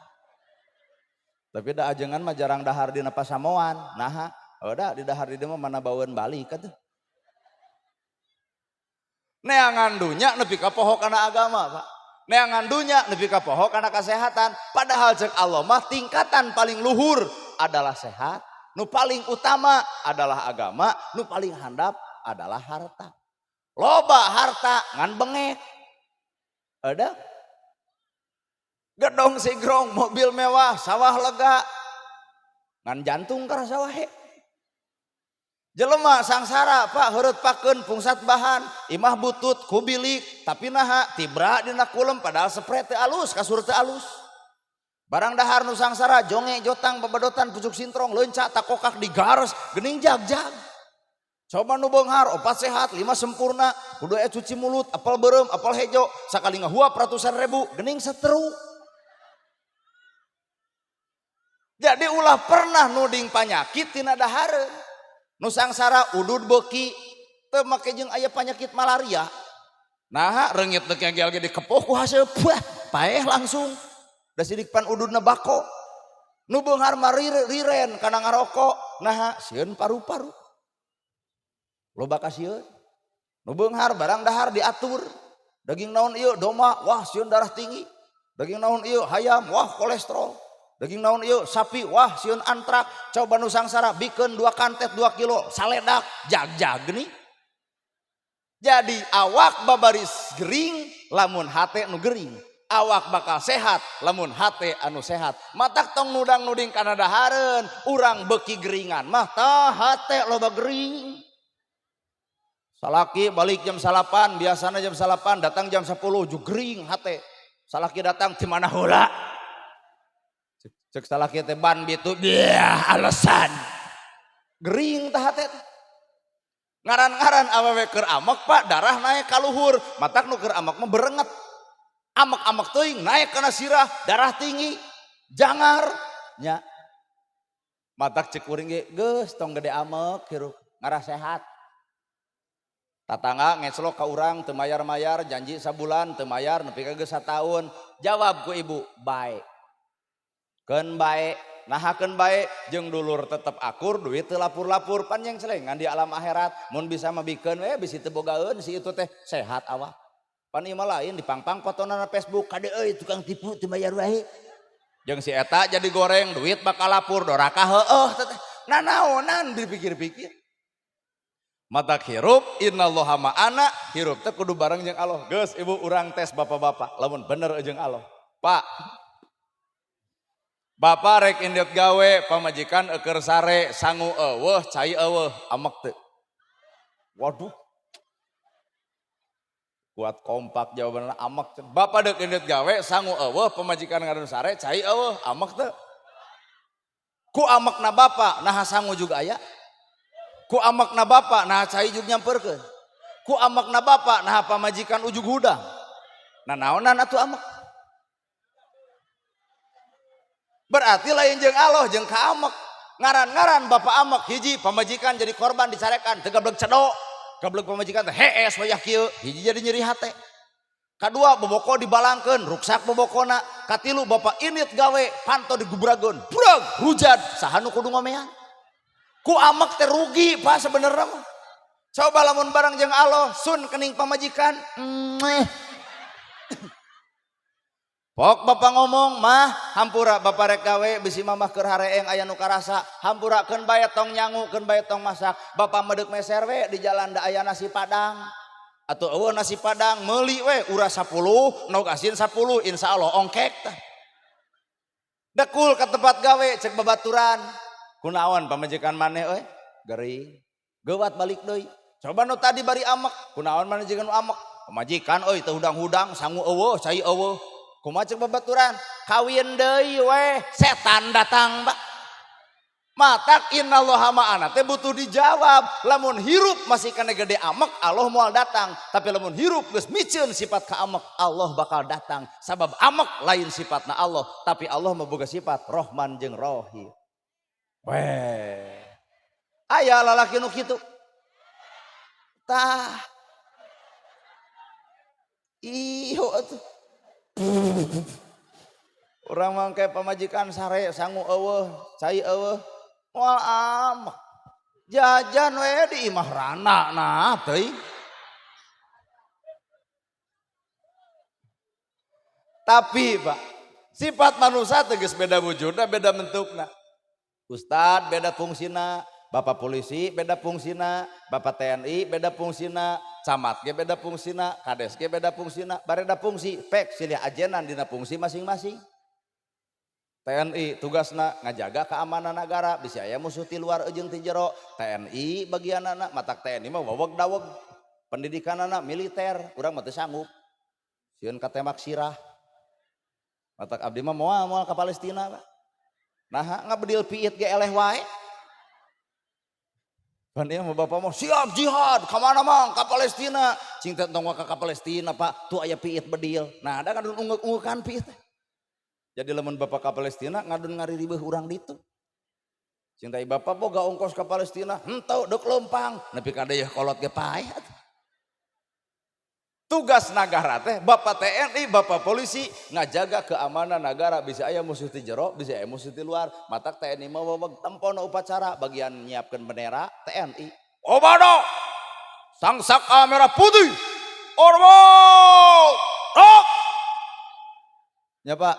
Speaker 1: Tapi da ajengan mah jarang dahar dina pasamoan, naha? Oh da di dahar di dieu mah mana baweun balik atuh. Neangan dunya nepi ka poho kana agama, Pak. Neangan dunya nepi ka poho kana kesehatan. Padahal cek Allah mah tingkatan paling luhur adalah sehat, nu paling utama adalah agama, nu paling handap adalah harta. Loba harta ngan bengek. Ada gedong sigrong, mobil mewah, sawah lega, ngan jantung karasa wae. Jelema sangsara pak heureut pakeun pungsat bahan, imah butut ku bilik, tapi naha tibra dina kulem padahal spray teu alus, kasur teu alus. Barang dahar nu sangsara jonge jotang babadotan pucuk sintrong leunca takokak digares geuning jag-jag. Coba nu beunghar 4 sehat 5 sempurna, kudu aya cuci mulut, apel beureum, apel hejo, sakali ngahuap ratusan ribu geuning seteru. Jadi ulah pernah nuding panyakit tina dahareun. Nu sangsara udud beuki teu make jeung aya panyakit malaria. Naha reungit teu kegel ge dikepoh ku haseum, wah paeh langsung. Da sidik pan ududna bako. Nu beunghar mah riren kana ngarokok, naha sieun paru-paru. Loba kasieun. Nu beunghar barang dahar diatur. Daging naon ieu domba, wah sieun darah tinggi. Daging naon ieu hayam, wah kolesterol. Daging naon ieu sapi, wah sieun antrak. Coba nu sangsara bikeun 2 kantet 2 kilo saledak jag-jag geuning. Jadi awak babaris gering lamun hate nu gering. Awak bakal sehat lamun hate anu sehat. Matak tong nudang-nuding kana dahareun, urang beuki geringan mah tah hate loba gering. Salaki balik jam 9, biasana jam 9, datang jam 10 ju gering hate. Salaki datang di mana heula? Cek salaki teh ban bitu, biah alasan. Gering tah hate. Ngaran-ngaran awewe keur amek pak, darah naik ka luhur, matak nu keur amek mah berenget. Amek-amek teuing naik kana sirah, darah tinggi, jangar nya. Matak cek kuring ge geus tong gede amek hirup, ngarah sehat. Tatangga ngeslok ka urang teu mayar-mayar, janji sabulan teu mayar nepi ka geus sataun. Jawab ku ibu, bae. Keun bae, naha keun bae jeung dulur tetep akur, duit teu lapur-lapur pan yang selengan di alam akhirat. Mun bisa mah bikeun we bisi teu bogaeun si itu teh sehat awak. Pan ieu mah lain dipangpang fotonana Facebook, kade euy tukang tipu teu bayar wae. Jeung si eta jadi goreng duit bakal lapur doraka heueuh teh. Nanaonan dipikir-pikir. Matak hirup innallaha ma'ana, hirup teh kudu bareng jeung Allah. Geus ibu urang tes bapak-bapak lamun bener jeung Allah. Pak, bapak rek indit gawe pamajikan eukeur sare sangu eueuh cai eueuh amek teu. Waduh. Kuat kompak jawabanna amek teu. Bapak deuk indit gawe sangu eueuh pamajikan ngadon sare cai eueuh amek teu. Ku amekna bapak naha sangu juga aya. Ku amekna bapak naha cai jug nyamperkeun. Ku amekna bapak naha pamajikan ujug hudang. Nah naonan atuh amek. Berarti lain jeung Allah jeung ka amek. Ngaran-ngaran bapak amek hiji pamajikan jadi korban dicarekan teu gablek cedok. Gablek pamajikan teh hees wayah kieu, hiji jadi nyeri hate. Kadua boboko dibalangkeun, ruksak bobokona. Katilu bapak init gawe panto digubrageun, breg rujad saha nu kudu ngomean. Ku amek teh rugi pak sebenarnya mah. Coba lamun bareng jeung Allah sun kening pamajikan. Pok bapak ngomong mah hampura bapak rek gawe bisi mamah keur hareeng aya nu karasa hampura keun bae tong nyangu keun bae tong masak bapak medeuk meser we di jalan da aya nasi padang atuh eueuh nasi padang meuli we uras 10 nog asin 10 insyaallah ongkek tah dekul ka tempat gawe cek babaturan kunaon pamajikan maneh euy gering geuwat balik deui coba nu tadi bari amek kunaon maneh jeung nu amek pamajikan euy teu hudang-hudang sangu eueuh cai eueuh kumaha cek babaturan kawin deui we setan datang pak. Matak innallaha ma'ana teh butuh dijawab. Lamun hirup masih kana gede amek Allah moal datang, tapi lamun hirup geus miceun sifat ka amek Allah bakal datang. Sabab amek lain sifatna Allah, tapi Allah mah boga sifat Rahman jeung Rahim. Weh. Aya lalaki nu kitu. Tah. Ieu atuh. Urang mangke pamajikan sare sangu eueuh, cai eueuh, moal amek. Jajan we di imah rana nah teuing. Tapi Pak, sifat manusia tegas beda wujudna, beda bentukna. Ustad beda fungsina, Bapak polisi beda fungsina, Bapak TNI beda fungsina, camat ge beda fungsina, kades ge beda fungsina, bareda fungsi, pek silih ajenan dina fungsi masing-masing. TNI tugasna ngajaga keamanan negara, bisa aya musuh ti luar jeung ti jero. TNI bagianana matak TNI mah waweg daweg. Pendidikanana militer, urang mah teu sanggup. Sieun katemak sirah. Matak abdi mah moal moal ka Palestina, Pak. Nah, ngabedil piit ge eleh wae. Pan ieu mah bapak mah siap jihad, ka mana mang? Ka Palestina. Cing teh tong ka Palestina, Pak. Tuh aya piit bedil. Nah, ada ngadun ungek-ungekan piit teh. Jadi lamun bapak ka Palestina ngadun ngariribeuh urang ditu. Cing teh bapak boga ongkos ka Palestina, henteu deuk leumpang, nepi ka deui kolot ge paeh atuh. Tugas negara teh bapak TNI, bapak polisi ngajaga keamanan negara, bisa aya musuh ti jero, bisa aya musuh ti luar. Matak TNI mah weweg tempono upacara bagian nyiapkeun bendera TNI. Obado sang saka merah putih. Ormo! Tok! Ya Pak,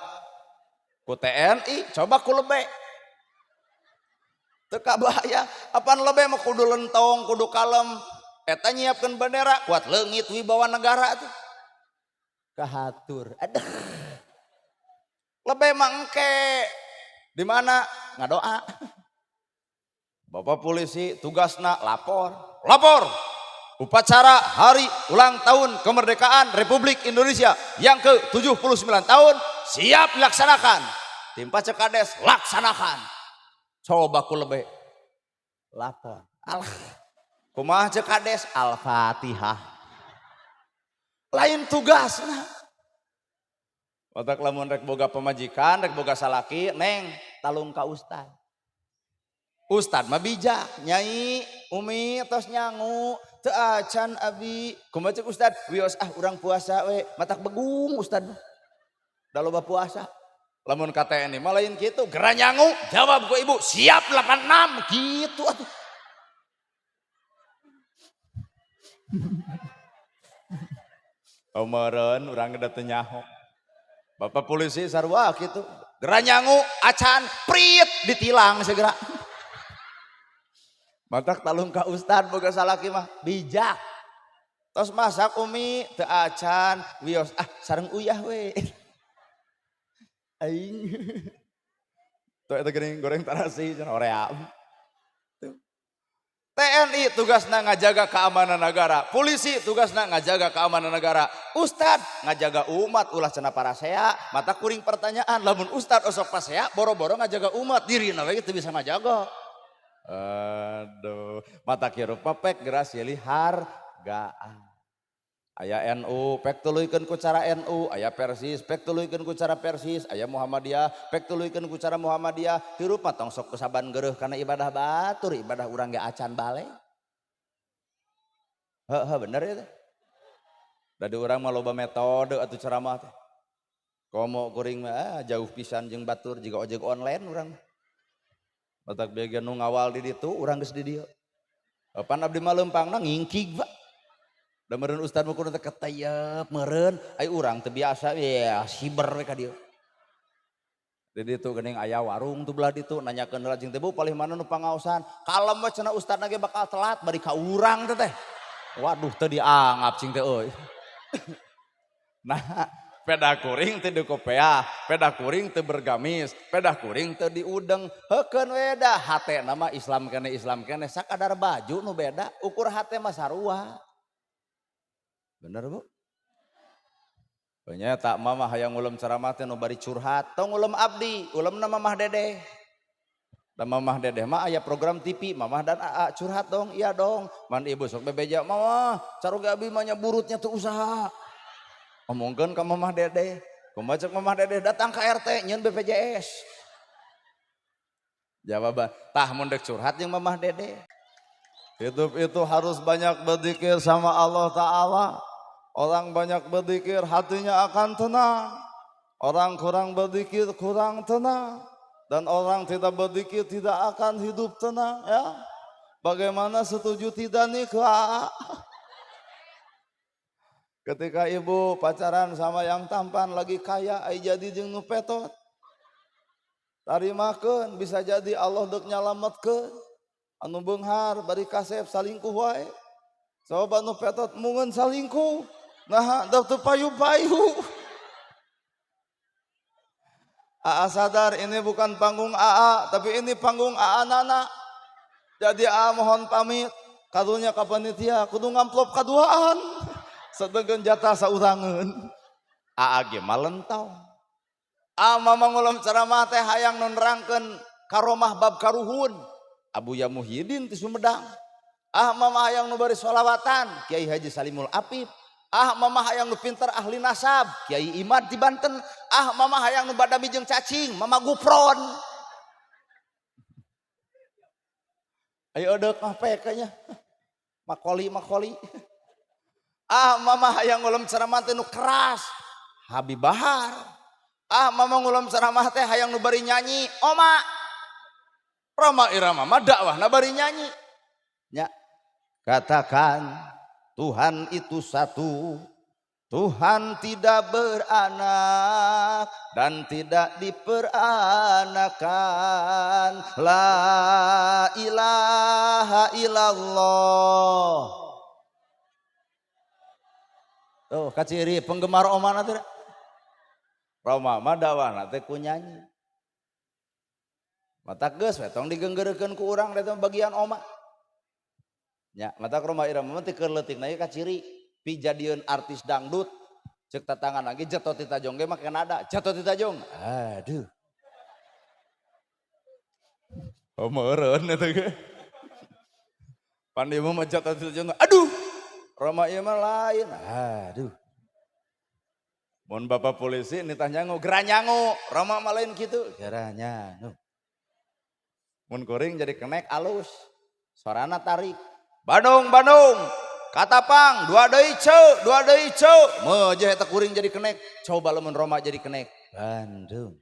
Speaker 1: ku TNI coba ku lebe. Teu bahaya, apaan lebe mah kudu lentong, kudu kalem. Eta nyiapkeun bendera kuat leungit wibawa negara tuh. Kahatur. Aduh. Lebe mah engke. Di mana? Ngadoa. Bapak polisi tugasna lapor. Lapor. Upacara hari ulang tahun kemerdekaan Republik Indonesia yang ke-79 tahun siap dilaksanakan. Timpa cek kades, laksanakan. Coba ku lebe. Lapor. Alah. Kumaha cek kades? Al-Fatihah. Lain tugasna. Matak lamun rek boga pamajikan, rek boga salaki, neng talung ka ustad. Ustad mah bijak, nyai, umi tos nyangu, teu acan abi. Kumaha cek ustad? Wios ah urang puasa we, matak begung ustad. Da loba puasa. Lamun ka TNI mah lain kitu, gera nyangu, jawab ku ibu, siap 86 gitu atuh. Oh meureun urang geus teu nyaho. Bapak polisi sarua kitu. Gera nyangu acan prit ditilang segera. Matak talung ka ustad boga salaki mah bijak. Tos masak umi teu acan wios ah sareng uyah we. Aing. Tuh eta geuning goreng tarasi cenah orea. TNI tugasna ngajaga keamanan negara, polisi tugasna ngajaga keamanan negara, ustad ngajaga umat ulah cenah parasea, mata kuring pertanyaan lamun ustad osok pasea boro-boro ngajaga umat dirina we teu bisa ngajaga. Aduh, mata kirup pek geura silih hargaan. Aya NU pek tuluykeun ku cara NU, aya Persis pek tuluykeun ku cara Persis, aya Muhammadiyah pek tuluykeun ku cara Muhammadiyah. Hirup mah tong sok kusaban geureuh kana ibadah batur, ibadah urang ge acan balik. Heuh, bener ya teh. Da di urang mah loba metode atuh ceramah teh. Komo kuring mah jauh pisan jeung batur jiga ojek online urang. Matak bagian nu ngawal di ditu urang geus di dieu. Pan abdi mah leumpangna ngingkig Pak. Da meureun ustad mah kudu teh keteyep meureun, ai urang teu biasa ya siber we ka dieu. Di ditu geuning aya warung tuh belah ditu nanyakeun heula jeung teh Bu palih mana nu pangaosan. Kalem we cenah ustadna ge bakal telat bari ka urang teh teh. Waduh teu dianggap cing teh euy. Nah, pedah kuring teu dikopeah, pedah kuring teu bergamis, pedah kuring teu diudeng. Heukeun we da hatena mah Islam keneh sakadar baju nu beda, ukur hate mah sarua. Bener Bu? Nya tak mama hayang ulem ceramah teh nu bari curhat, tong ulem abdi, ulemna Mamah Dedeh. Da Mamah Dedeh mah aya program TV, Mamah dan AA curhat dong, iya dong. Man ibu sok bebeja, Mama, caroge abi mah nya burutnya teu usaha. Omongkeun ka Mamah Dedeh. Kumaha cek Mamah Dedeh datang ka RT nyeun BPJS. Jawaban, tah mun deuk curhat jeung Mamah Dedeh. Hidup itu harus banyak berzikir sama Allah Ta'ala. Orang banyak berzikir hatinya akan tenang. Orang kurang berzikir kurang tenang. Dan orang tidak berzikir tidak akan hidup tenang ya. Bagaimana setuju tidak nih Kak? Ketika ibu pacaran sama yang tampan lagi kaya, ai jadi jeung nu petot. Tarimakeun, bisa jadi Allah deuk nyalametkeun. Anu beunghar bari kasep salingkuh wae. Coba nu petot mungeun salingkuh. Nah, da teu payu-payu. Aa sadar ini bukan panggung Aa, tapi ini panggung Aa Nana. Jadi Aa mohon pamit. Kadunya ka panitia kudu ngamplop kaduaan. Sedengkeun jatah saurangeun. Aa ge malentong. Aa mama ngulem ceramah teh hayang nu nerangkeun karomah bab karuhun. Abuya Muhyiddin ti Sumedang. Ah mama hayang nu bari sholawatan Kiai Haji Salimul Apip. Ah mama hayang nu pinter ahli nasab Kiai Imad di Banten. Ah mama hayang nu badami jeung cacing Mama Gupron. Ayo deuk mah pekanya. Makoli makoli. Ah mama hayang ngulem ceramah teh nu keras Habib Bahar. Ah mama ngulem ceramah teh hayang nu bari nyanyi Oma. Roma Irama mah dakwahna bari nyanyi. Nya katakan Tuhan itu satu, Tuhan tidak beranak dan tidak diperanakan. La ilaha illallah. Tuh kaciri penggemar Oma na teh. Roma mah dakwahna teh ku nyanyi. Mata geus we tong digenggeurekeun ku urang eta bagian Oma. Nya mata Roma Irama mah teh keur leutikna ye kaciri pijadieun artis dangdut. Ceuk tatangan lagi jetot ti tajong ge make nada, jetot ti tajong. Aduh. Oh meureun eta ge. Pan ieu mah jetot ti tajong, aduh. Roma ieu mah lain. Aduh. Mun bapak polisi nitah nyangu, geranyangu. Roma mah lain kitu, geranyangu. Mun kuring jadi kenek alus, sorana tarik. Bandung, Bandung, Katapang, dua deui ceu, dua deui ceu. Meujeun eta kuring jadi kenek, coba lamun Roma jadi kenek. Bandung,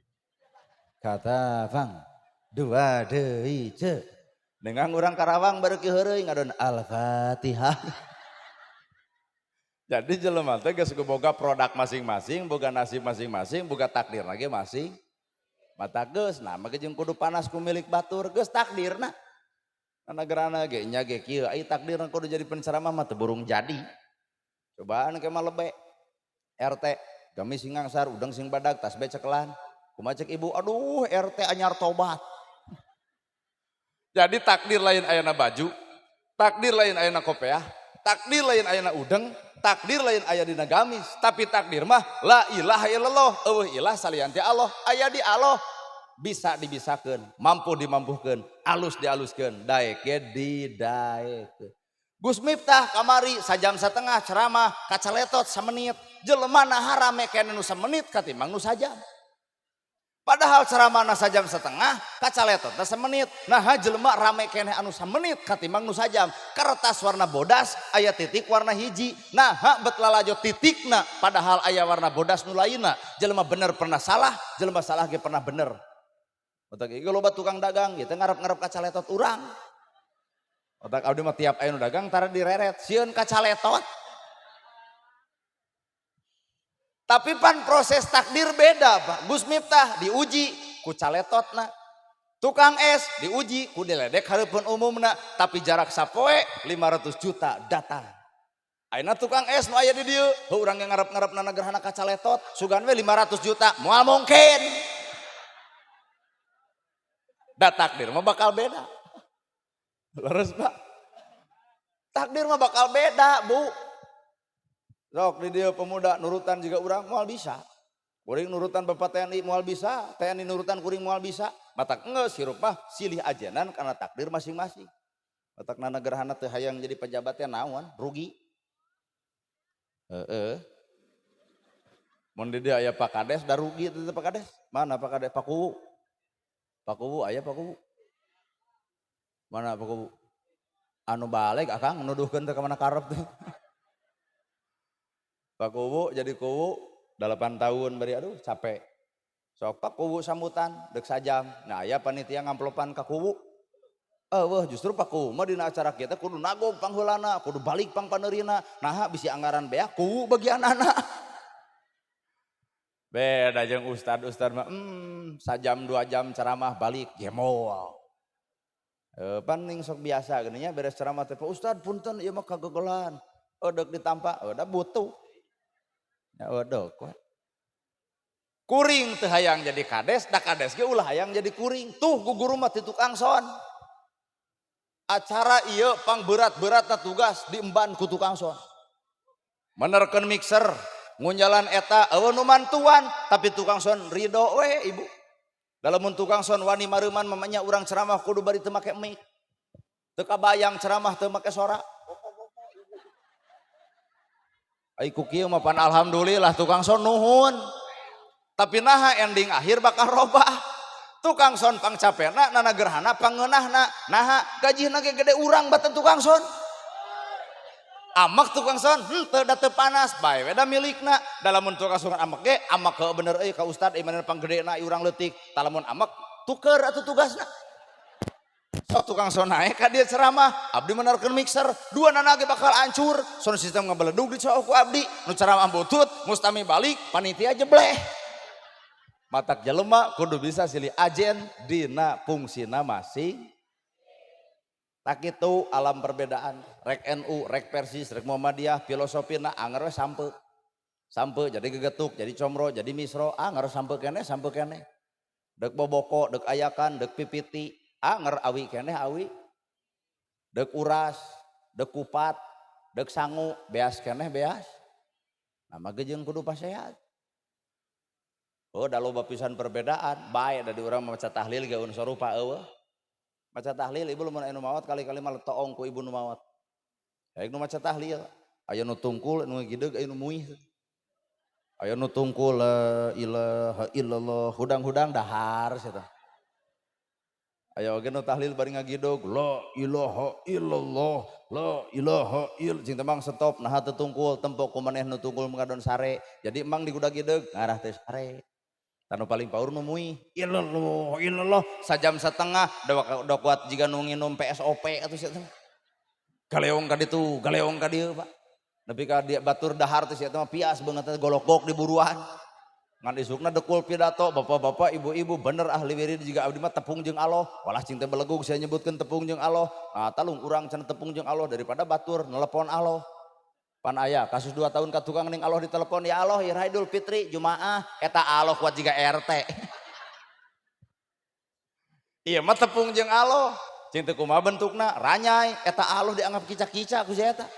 Speaker 1: Katapang, dua deui ceu. Dengan urang Karawang bareuki heureuy ngadon Al-Fatihah. Jadi jelema teh geus boga produk masing-masing, boga nasib masing-masing, boga takdir lagi masing. Mata geus, nah mah jeung kudu panas ku milik batur, geus takdirna. Nagerana ge nya ge kieu, ai takdirna kudu jadi penceramah mah teu burung jadi. Cobaan ke mah lebe. RT gamis sing ngangsar, udang sing badag, tas be cekelan. Kumaha cek ibu, aduh RT anyar tobat. Jadi takdir lain ayana baju, takdir lain ayana kopeah, takdir lain ayana udeng, takdir lain aya dina gamis, tapi takdir mah la ilaha illallah, eueuh ilah salian ti Allah, aya di Allah. Bisa dibisakeun, mampu dimampuhkeun, alus dialuskeun, daek ge didaekeun. Gus Miftah kamari sajam setengah ceramah kacaletot samenit, jelema naha rame keneh nu samenit katimbang nu sajam. Padahal ceramahna sajam setengah kacaletotna semenit, naha jelema rame keneh anu samenit katimbang nu sajam. Kertas warna bodas aya titik warna hiji, naha bet lalajo titikna padahal aya warna bodas nu lainna. Jelema bener pernah salah, jelema salah ge pernah bener. Otak ieu loba tukang dagang ieu teh ngarep-ngarep kacaletot urang. Otak abdi mah tiap aya nu dagang tara direret, sieun kacaletot. Tapi pan proses takdir beda, Pak. Gus Miftah diuji ku caletotna. Tukang es diuji ku diledek hareupeun umumna, tapi jarak sapoe 500 juta datang. Ayeuna tukang es nu aya di dieu, heuh urang ge ngarep-ngarepna gerhana kacaletot, sugan we 500 juta, moal mungkin. Da takdir mah bakal beda. Leres, Pak. Takdir mah bakal beda, Bu. Sok di dieu pemuda nurutan juga urang moal bisa. Kuring nurutan bapak TNI moal bisa, TNI nurutan kuring moal bisa. Matak geus hirup mah silih ajenan karena takdir masing-masing. Matak nana gerhana teu hayang jadi pejabatnya naon, rugi. Heeh. Mun di dieu aya Pak Kades da rugi teh Pak Kades. Mana Pak Kades? Pak Kuwu. Pak Kuwu aya Pak Kuwu. Mana Pak Kuwu? Anu balik akang nuduhkeun teh ka mana karep teh. Pak Kuwu jadi kuwu 8 tahun bari aduh capek. Sok Pak Kuwu sambutan deuk sajam. Nah aya panitia ngamplopan ka Kuwu. Euweuh, justru Pak mah dina acara kita kudu nagog pangheulana, kudu balik pangpaneurina. Naha bisi anggaran beak ku bagianana. Beda jeung ustad-ustad mah, sajam 2 jam ceramah balik ge moal. E, paning sok biasa geuning nya, beres ceramah teh, "Pak Ustad, punten ieu mah kagegelan." Eudek ditampa, da butuh. Ya eudek we. Kuring teu hayang jadi kades, da kades ge ulah hayang jadi kuring. Tuh guguru mah ti tukang sound. Acara ieu pang berat-beratna tugas diemban ku tukang sound. Menerkeun mixer, ngunjalan eta, euweuh nu mantuan, tapi tukang sound ridho we, Ibu. Dalam tukang sound wani mareuman mamanya urang ceramah kudu bari teu make mic. Teu kabayang ceramah teu make sora. Ai ku kieu mah pan alhamdulillah tukang sound nuhun. Tapi naha ending akhir bakal robah. Tukang sound pang capena, nana gerhana pangeunahna. Naha gajihna ge gede urang batan tukang sound. Amak tukang sound henteu, da teu panas bae we da milikna. Da lamun tukang sound amak ge amak heuh bener euy ka ustad ieu manehna panggedena urang leutik. Tah lamun amak tuker atuh tugasna. Sok tukang sound naek ka dieu ceramah, abdi menerkeun mixer, dua nana ge bakal hancur. Sound system ngabeledug dicook ku abdi, nu ceramah butut, mustami balik, panitia jebleh. Matak jelema kudu bisa silih ajen dina fungsina masing. Tak itu alam perbedaan, rek NU, rek Persis, rek Muhammadiyah, filosofina anger we sampe. Sampe jadi gegetuk, jadi comro, jadi misro, anger sampe keneh, sampe keneh. Dek boboko, dek ayakan, dek pipiti, anger awi keneh awi. Dek uras, dek kupat, dek sangu, beas keneh beas. Nama ge jeung kudu pasehat. Oh, da loba pisan perbedaan, bae da di urang maca tahlil ge euweuh sarupa euweuh. Maca tahlil ibu lamun aya nu maot kali-kali mah toong ku ibu nu maot. Aya nu maca tahlil, aya nu tungkul, nu ngagideg, aya nu muih. Aya nu tungkul la ilaha illallah, hudang-hudang dahar sia tah. Aya oge nu tahlil bari ngagidog la ilaha illallah, la ilaha ill cing teh mang stop, naha teu tungkul, tempo ku maneh nu tungkul ngadon sare. Jadi emang digudag-gideg ngarah teu sare. Tanu paling paur nu muih, illallah illallah sajam setengah da kuat jiga nu nginum PSOP atuh sia teh. Galeong ka ditu, galeong ka dieu, Pak. Nepi ka dia batur dahar teh sia teh mah pias beungeut teh golok-gok di buruan. Ngan isukna dekul pidato, bapak-bapak, ibu-ibu, bener ahli wirid juga abdi mah tepung jeung Allah. Walah cing teh belegug saya nyebutkeun tepung jeung Allah. Nah, talung urang cenah tepung jeung Allah daripada batur nelepon Allah. Pan aya kasus 2 tahun ka tukang ning Allah ditelepon, "Ya Allah, iraha Idul Fitri Jumaah," eta Allah kuat jiga RT. Ieu mah tepung jeung Allah. Cing teu kumaha bentukna, ranyai, eta Allah dianggap kica-kica ku si eta.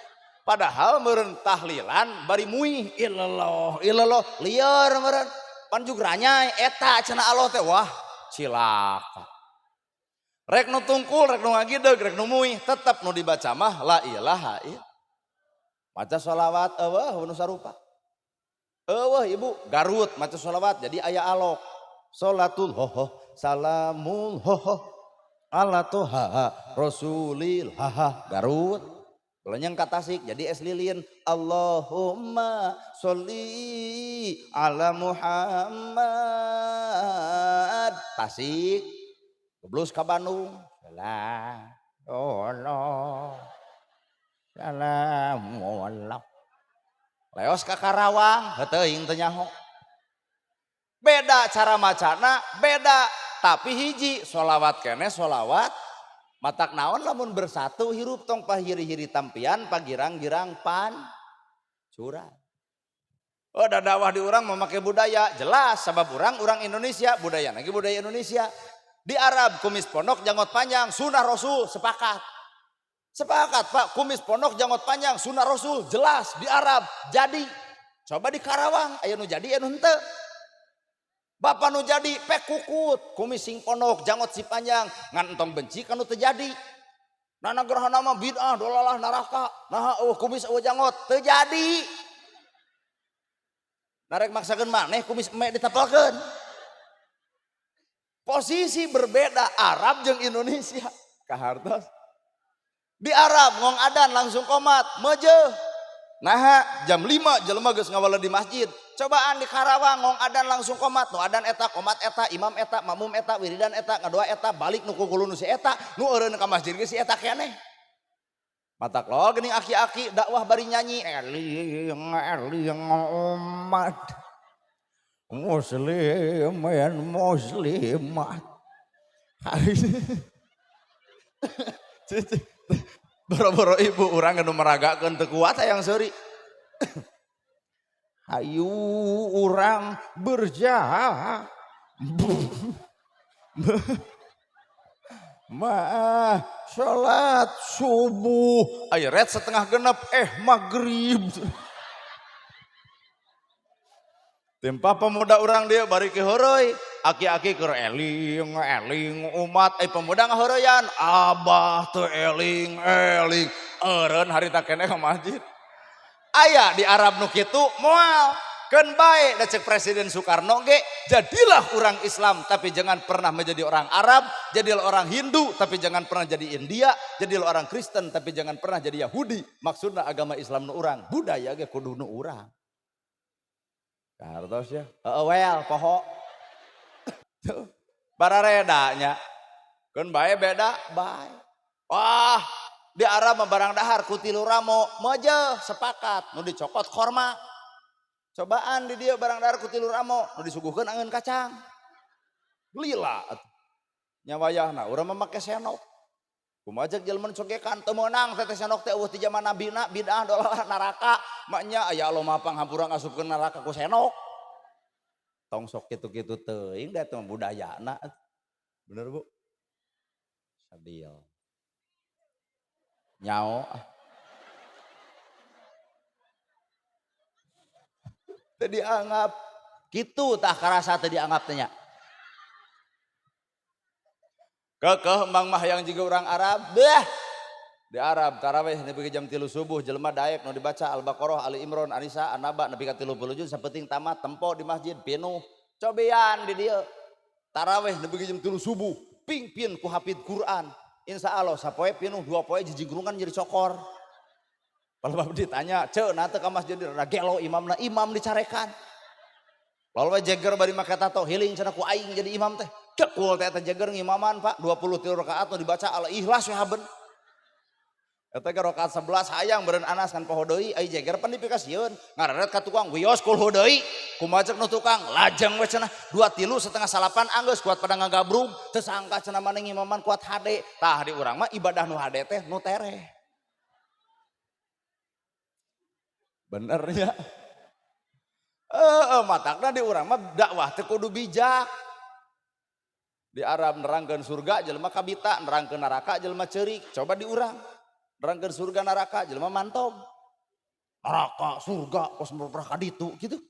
Speaker 1: Padahal meureun tahlilan bari muih illallah illallah lieur meureun. Pan juk ranyai eta cenah Allah teh, wah cilaka. Rek nu tungkul, rek nu ngagideg, rek nu muih, tetep nu dibaca mah la ilaha illallah. Maca sholawat euweuh nu sarupa. Euweuh ibu, Garut maca sholawat jadi aya alok. Sholatul hoho salamul hoho ala toha rasulil haha Garut. Belenyeng ka Tasik jadi es lilin Allahumma sholli ala Muhammad. Tasik geblus ka Bandung. Salam Allah. Salam Allah. Leos ka Karawang, heuh teuing teu nyaho. Beda cara macana, beda, tapi hiji sholawat keneh sholawat. Matak naon lamun bersatu hirup tong pahiri-hiri tampian pagirang-girang pan curang. Oh, da dakwah di urang memakai budaya jelas sabab urang urang Indonesia, budaya lagi budaya Indonesia. Di Arab kumis pondok janggot panjang sunnah Rasul, sepakat. Sepakat, Pak, kumis pondok janggot panjang sunnah Rasul jelas di Arab. Jadi coba di Karawang aya nu jadi aya nu henteu. Bapak nu jadi pek kukut, kumis sing pondok, janggot si panjang, ngan entong benci kanu teu jadi. Nana gerhana mah bid'ah, dolalah neraka. Nah, euweuh kumis euweuh janggot, teu jadi. Narek maksakeun maneh kumis eme ditempelkeun. Posisi berbeda Arab jeung Indonesia. Kahartos. Di Arab ngong adan langsung komat, meujeuh. Nah, jam 5 jelema geus ngawala di masjid. Cobaan di Karawang ngong adan langsung komat, nu adan eta komat eta, imam eta, makmum eta, wiridan eta, ngadoa eta, balik nu kukulu nu si eta, nu eureun ka masjid ge si eta keneh. Matak lol geuning aki-aki dakwah bari nyanyi eling eling umat muslimin muslimat. Boro-boro ibu urang nu meragakeun teu kuat hayang seuri. Hayu urang berjamaah salat subuh aya ret setengah genep maghrib. Tempa pemuda urang dia bari ke heureuy, aki-aki keur eling eling umat, pemuda ngaheureyan abah teu eling eling eureun harita keneh ka masjid. Aya di Arab nu kitu moal keun bae da cek Presiden Soekarno ge, jadilah orang Islam tapi jangan pernah menjadi orang Arab, jadilah orang Hindu tapi jangan pernah jadi India, jadilah orang Kristen tapi jangan pernah jadi Yahudi. Maksudna agama Islam nu urang, budaya ge kudu nu urang. Kartos ya, heeh wel poho. Tuh, barareda nya. Keun bae beda bae. Wah, di Arab mah barang dahar ku tilu ramo meujeuh sepakat nu dicokot korma. Cobaan di dieu barang dahar ku tilu ramo nu disuguhkeun angeun kacang. Lila atuh. Nya wayahna urang mah make senok. Kumaha cek jelema nu cogekan teu meunang teh senok teh eueuh ti zaman nabina bid'ah dolalah neraka. Maknya aya Allah mah panghampura ngasupkeun neraka ku senok. Tong sok kitu-kitu teuing da teh budayana. Bener Bu? Sadil. Nyao. Teu dianggap kitu tah karasa teu dianggap teh nya. Kekeh mang mah yang jiga urang Arab, beh. Di Arab tarawih nepi ka jam 3 subuh jelema daek nu dibaca Al-Baqarah, Ali Imran, An-Nisa, An-Naba nepi ka 30 juz sapenting tamat tempo di masjid pinuh. Cobian di dieu. Tarawih nepi ka jam 3 subuh, pingpin ku hafid Quran. Insya Allah sapoe pinuh 2 poe jijigrungan jadi cokor. Kalau bapak ditanya, ceu nah teu ka masjid rada gelo imamna, imam dicarekan. Lalu we jeger bari make tato healing cenah ku aing jadi imam teh. Cekul teh eta jeger ngimaman Pak, 23 rakaat nu dibaca Al-Ikhlas we haben. Eta ge rakaat 11 hayang beureun Anas kan poho deui, ai jeger pan dipikasieun. Ngareret ka tukang wios kulhu deui. Kumaha cek nu tukang lajeng we cenah 2 3 setengah salapan anggeus kuat pada ngagabrug, teu sangka cenah maneh ngimaman kuat hade. Tah di urang mah ibadah nu hade teh nu tereh. Bener ya? Matakna di urang mah dakwah teh kudu bijak. Di Arab nerangkeun surga jelema kabita, nerangkeun neraka jelema ceurik. Coba di urang nerangkeun surga neraka jelema mantog. Neraka surga kos pernah ka ditu kitu.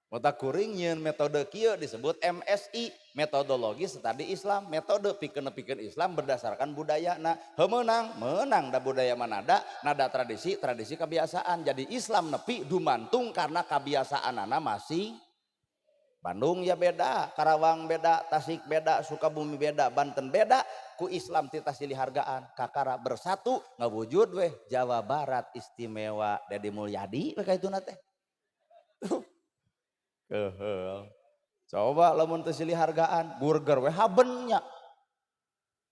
Speaker 1: Mata kuring nyieun metode kieu disebut MSI, metodologi studi Islam, metode pikeun-nepikeun Islam berdasarkan budayana. Heuh meunang, meunang da budaya mah nada, nada tradisi, tradisi kebiasaan. Jadi Islam nepi dumantung karena kebiasaanana masing. Bandung ya beda, Karawang beda, Tasik beda, Sukabumi beda, Banten beda. Ku Islam titah silih hargaan, kakara bersatu ngawujud weh Jawa Barat istimewa. Dedi Mulyadi we kaituna teh. Tuh. Kehel. Coba lamun teu silih hargaan, burger we haben nya.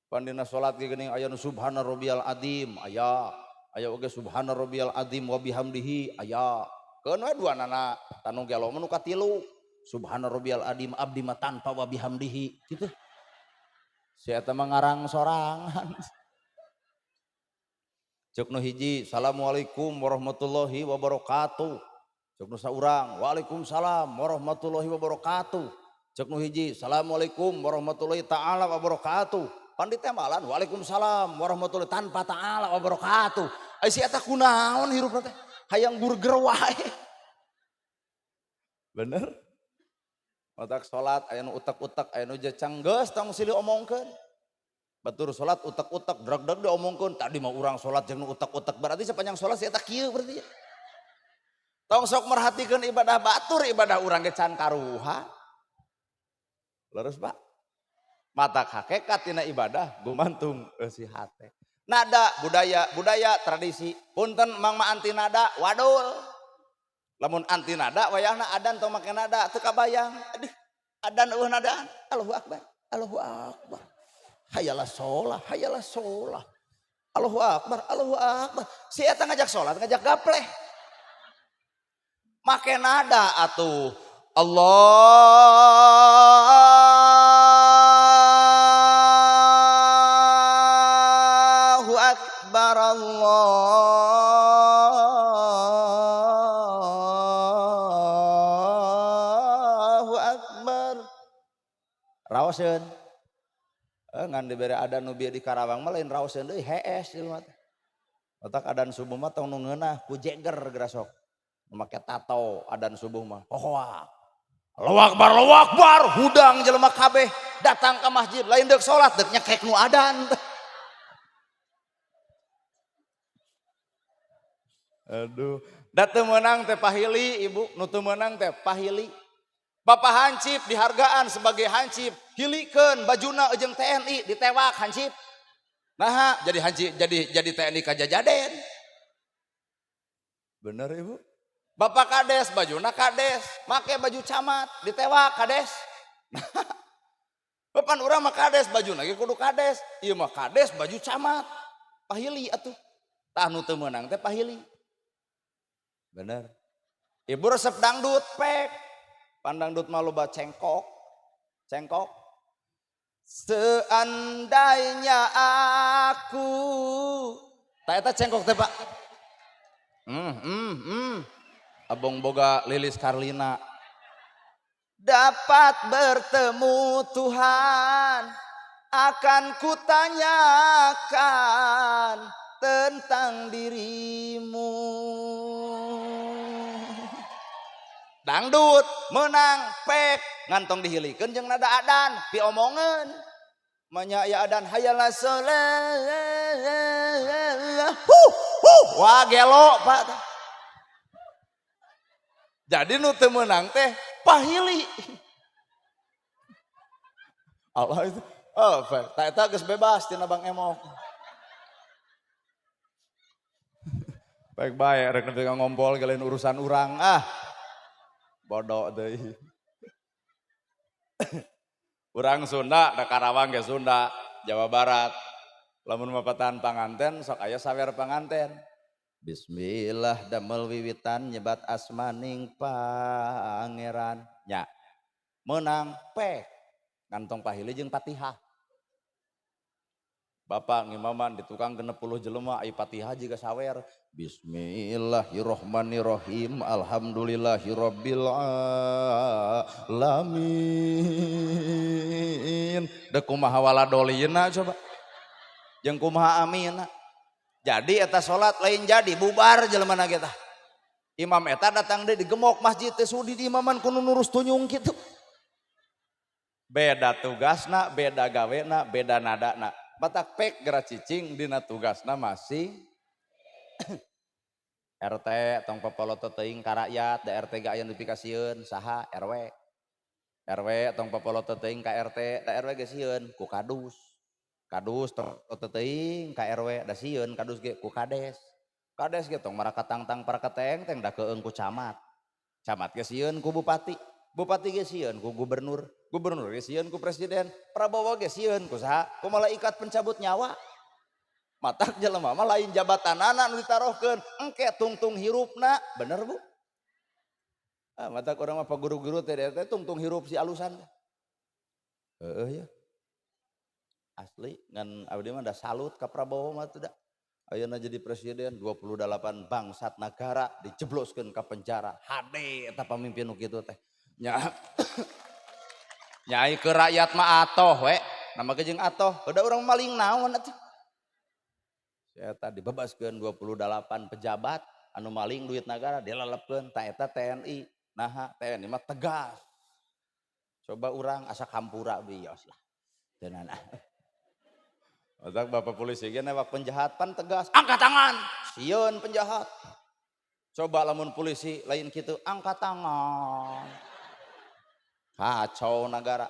Speaker 1: Pan dina salat ge geuning aya nu subhana rabbiyal azim, aya. Aya oge subhana rabbiyal azim wa bihamdihi, aya. Keun we duanana, tanu gelo mah nu katilu. Subhana rabbiyal azim abdi mah tanpa wa bihamdihi gitu. Si eta mah ngarang sorangan. Cek nu hiji, assalamualaikum warahmatullahi wabarakatuh. Cek nu saurang, waalaikumsalam warahmatullahi wabarakatuh. Cek nu hiji, assalamualaikum warahmatullahi taala wabarakatuh. Pan ditemalan, waalaikumsalam warahmatullahi tanpa taala wabarakatuh. Ai si eta kunaon hirupna teh? Hayang burger wae. Bener? Otak salat aya nu utek-utek, aya nu jecang geus tong silih omongkeun. Batur salat utek-utek, drag-drag diomongkeun. Tadi mah urang salat jeung nu utek-utek, berarti sepanjang salat si eta kieu berarti ya. Tong sok merhatikeun ibadah batur, ibadah urang ge can karuha. Leres Pak? Matak hakikat tina ibadah gumantung eusi hate. Nada budaya, budaya tradisi. Punten mang mah anti nada wadul. Lamun anti nada wayahna adan tong make nada teu kabayang. Aduh, adan eueuh nadaan. Allahu akbar. Allahu akbar. Hayalah sholah, hayalah sholah. Allahu akbar, Allahu akbar. Si eta ngajak sholat, ngajak gapleh. Make nada atuh. Allahu akbar, Allahu akbar. Raoseun. Ngan dibere adan nu bieu di Karawang mah lain raoseun deui, hees jelema teh. Otak adan subuh mah tong nu ngeunah ku jeger gerasok. Make tato adan subuh mah. Hohoa. Allahu akbar, Allahu akbar, hudang jelema kabeh datang ke masjid lain deuk salat deuk nyekek nu adan. Aduh, da teu meunang teh pahili ibu, nu teu meunang teh pahili. Bapak hansip dihargaan sebagai hansip, hilikeun bajuna jeung TNI ditewak hansip. Naha jadi hansip jadi TNI kajajaden. Bener ibu? Bapak kades bajuna kades, make baju camat ditewak kades. Bapak urang mah kades bajuna ge kudu kades, ieu mah kades baju camat. Pahili atuh. Tah nu teu meunang teh pahili. Bener. Ibu resep dangdut pek. Pandangdut mah loba cengkok. Cengkok. Seandainya aku. Tah eta cengkok teh, Pak. Abong boga Lilis Karlina. Dapat bertemu Tuhan, akan kutanyakan tentang dirimu. Dangdut menang pek ngantong dihilikeun jeung nada adan piomongeun. Manya aya adan hayalah sholat. Huh, huh, wah gelo Pak. Jadi nu teu meunang teh pahili. Allah itu. Oh, tah eta geus bebas tina Bang Emok. Baik bae rek nepi ka ngompol ge lain urusan urang ah. Bodoh deui. Urang Sunda, da Karawang ge Sunda, Jawa Barat. Lamun mapatahan panganten sok aya sawer panganten. Bismillah damel wiwitan nyebat asmaning pangeran. Nya. Menang pek. Ngantong pahili jeung Fatihah. Bapak ngimaman di tukang 60 jelema ai Fatihah jiga sawer. Bismillahirrahmanirrahim. Alhamdulillahirabbil alamin. Deuk kumaha waladolina coba. Jeung kumaha aminna. Jadi eta salat lain jadi bubar jelema na ge tah. Imam eta datang deui digemok masjid teh sudi di imaman kudu nurus tunyung kitu. Beda tugasna, beda gawena, beda nadana. Batak pek geura cicing dina tugasna masih RT tong papoloto teuing ka rakyat, da RT ge aya nu dipikasieun saha RW. RW tong papoloto teuing ka RT, da RW ge sieun ku kadus. Kadus tong teuing ka RW, da sieun kadus ge ku kades. Kades ge tong marakatangtang paraketeng teng da keung ku camat. Camat ge sieun ku bupati, bupati ge sieun ku gubernur, gubernur ge sieun ku presiden, Prabowo ge sieun ku saha? Ku malaikat pencabut nyawa. Matak jelema mah lain jabatanana nu ditarohkeun, engke tungtung hirupna, bener Bu? Ah, matak urang mah paguru-guru teh teh tungtung hirup si alusan teh. Heeh ya. Asli ngan abdi mah da salut ka Prabowo mah teh da. Ayeuna jadi presiden 28 bangsat nagara dijebloskeun ka penjara. Hade eta pamimpin nu kitu teh. Nya nyai ke rakyat mah atoh we. Nama ge jeung atoh, da urang maling naon atuh. Eta dibebaskeun 28 pejabat anu maling duit nagara dilelepkeun ta eta TNI. Naha TNI mah tegas. Coba urang asa kampura bios lah. Teu nana. Otak bapak polisi ge newak penjahat pan tegas, angkat tangan, sieun penjahat. Coba lamun polisi lain kitu, angkat tangan. Kacau nagara.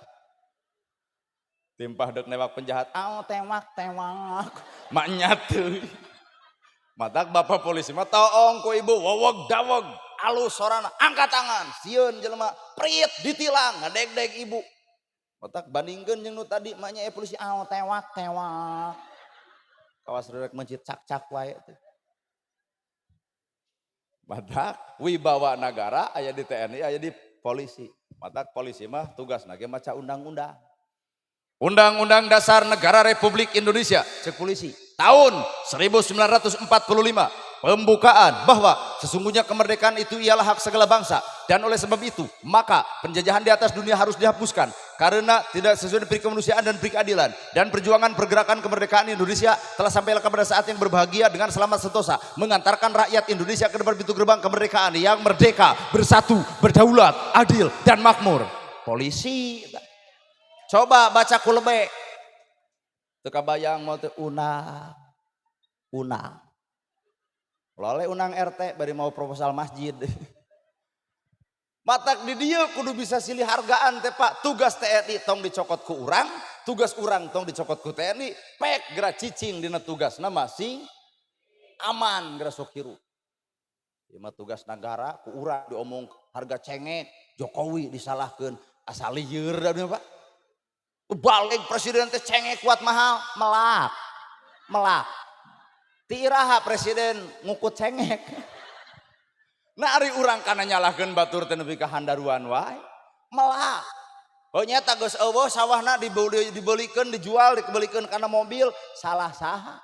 Speaker 1: Timpah dek newak penjahat, aw tewak tewak, maknya teuy. Matak bapak polisi mah toong ku ibu wowog dawog, Alus sorana, angkat tangan, sieun jelema, prit ditilang, ngadeg-deg ibu. Otak bandingkeun jeung nu tadi maknya polisi aw tewak tewak. Kawas rek mencit cak-cak wae teh. Matak wibawa nagara aya di TNI aya di polisi. Matak polisi mah tugasna ge maca undang-undang. Undang-Undang Dasar Negara Republik Indonesia cek polisi tahun 1945 pembukaan bahwa sesungguhnya kemerdekaan itu ialah hak segala bangsa dan oleh sebab itu maka penjajahan di atas dunia harus dihapuskan karena tidak sesuai dengan kemanusiaan dan keadilan dan perjuangan pergerakan kemerdekaan Indonesia telah sampai kepada saat yang berbahagia dengan selamat sentosa mengantarkan rakyat Indonesia ke depan pintu gerbang kemerdekaan yang merdeka, bersatu, berdaulat, adil dan makmur. Polisi coba baca kulebe teu kabayang mau teu unang unang lole unang RT bari mau proposal masjid. Matak di dieu kudu bisa silih hargaan teh Pak. Tugas TNI tong dicokot ku urang, tugas urang tong dicokot ku TNI, pek geura cicing dina tugasna masing aman geura sok hirup. Ieu mah tugas nagara ku urang diomong harga cengek, Jokowi disalahkeun asal lieur da Pak. Balik presiden teh cengek kuat mahal, melak. Melak. Ti iraha presiden ngukut cengek. Nah ari urang kana nyalahkeun batur teh nepi ka handaruan wae. Melak. Oh nyata geus eueuh sawahna dibeli, dibelikeun, dijual, dibelikeun kana mobil, salah saha?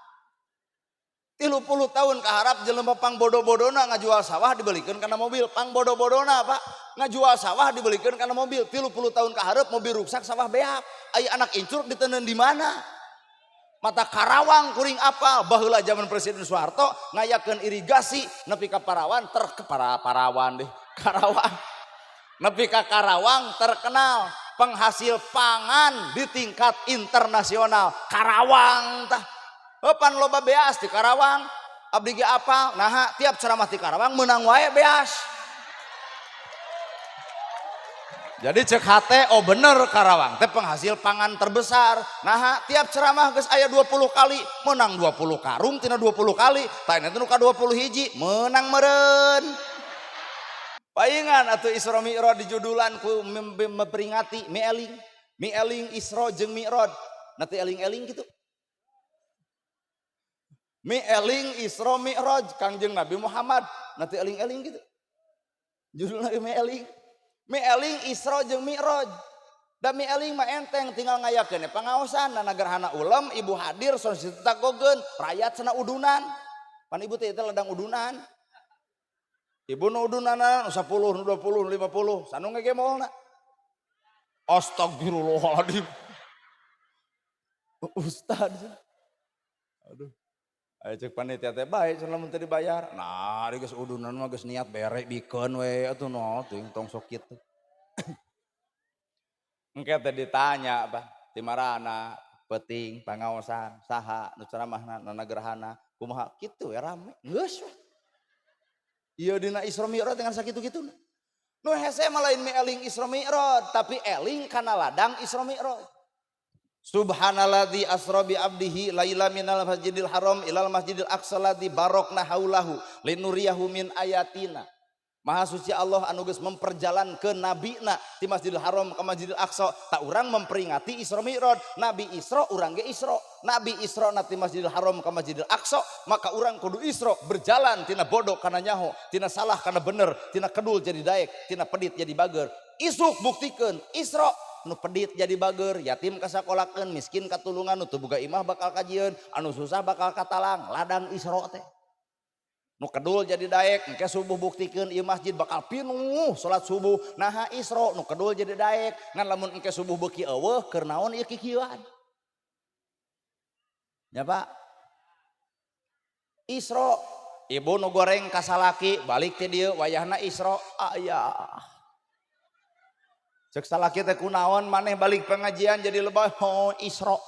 Speaker 1: 30 tahun kaharap jelema pang bodo-bodona ngajual sawah dibelikeun kana mobil, pang bodo-bodona Pak. Ngajual sawah dibelikeun kana mobil, 30 tahun kaharep mobil ruksak sawah beak. Aya anak incur diteundeun di mana? Mata Karawang kuring apa baheula zaman Presiden Soeharto ngayakeun irigasi nepi ka Parawan ter ke para Parawan deh Karawang nepi ka Karawang terkenal penghasil pangan di tingkat internasional Karawang tah. Pan loba beas di Karawang abdi ge apal naha tiap ceramah di Karawang menang wae beas. Jadi cek hate oh bener Karawang teh penghasil pangan terbesar. Nah tiap ceramah geus aya 20 kali menang 20 karung tina 20 kali tah eta nu ka 20 hiji menang meureun. Paingan atuh Isra Mi'raj dijudulan ku memperingati mieling. Mieling Isra jeung Mi'raj. Nanti eling-eling gitu. Mieling Isra Mi'raj Kangjeng Nabi Muhammad. Nanti eling-eling gitu. Judulna mieling. Mieling Isra jeung Mi'raj. Da mieling mah enteng tinggal ngayakeun pangaosan na gerhana ulem ibu hadir tagogeun rakyat cenah udunan. Pan ibu teh ladang udunan. Ibu nu udunana nu 10, nu 20, nu 50, sanu ngegemolna. Astagfirullahaladzim. Ustad. Aduh. Ayo cek panitia teh bae cenah lamun teu dibayar. Nah, ari geus udunan mah geus niat bere bikeun we atuh no teuing tong sok kitu. Engke teh ditanya bah, ti marana peuting pangaosan saha nu ceramahna nana gerhana kumaha kitu we rame geus we. Ieu dina Isra Mi'raj dengan sakitu-kituna. Nu hese mah lain eling Isra Mi'raj tapi eling kana ladang Isra Mi'raj. Subhanalladzi asra bi abdihi laila minal masjidil haram ilal masjidil aqsa ladzi barakna haulahu linuriyahu min ayatina. Maha suci Allah anu geus memperjalankeun nabina ti Masjidil Haram ke Masjidil Aqsa. Tak urang memperingati Isra Mi'raj. Nabi Isra urang ge Isra. Nabi Isra na ti Masjidil Haram ke Masjidil Aqsa, maka urang kudu Isra berjalan tina bodoh kana nyaho, tina salah kana bener, tina kedul jadi daek, tina pedit jadi bager. Isuk buktikeun Isra nu pedit jadi bager, yatim kasakolakeun, miskin katulungan, nu teu boga imah bakal kajieun, anu susah bakal katalang, ladang Isra teh. Nu kedul jadi daek, engke subuh buktikeun ieu masjid bakal pinuh salat subuh. Naha Isra nu kedul jadi daek, ngan lamun engke subuh beuki eueuh keur naon ieu kikieuan. Nya Pak. Isra ibu nu goreng ka salaki balik ti dieu wayahna Isra aya. Cek salaki teh kunaon maneh balik pengajian jadi lebay oh Isra.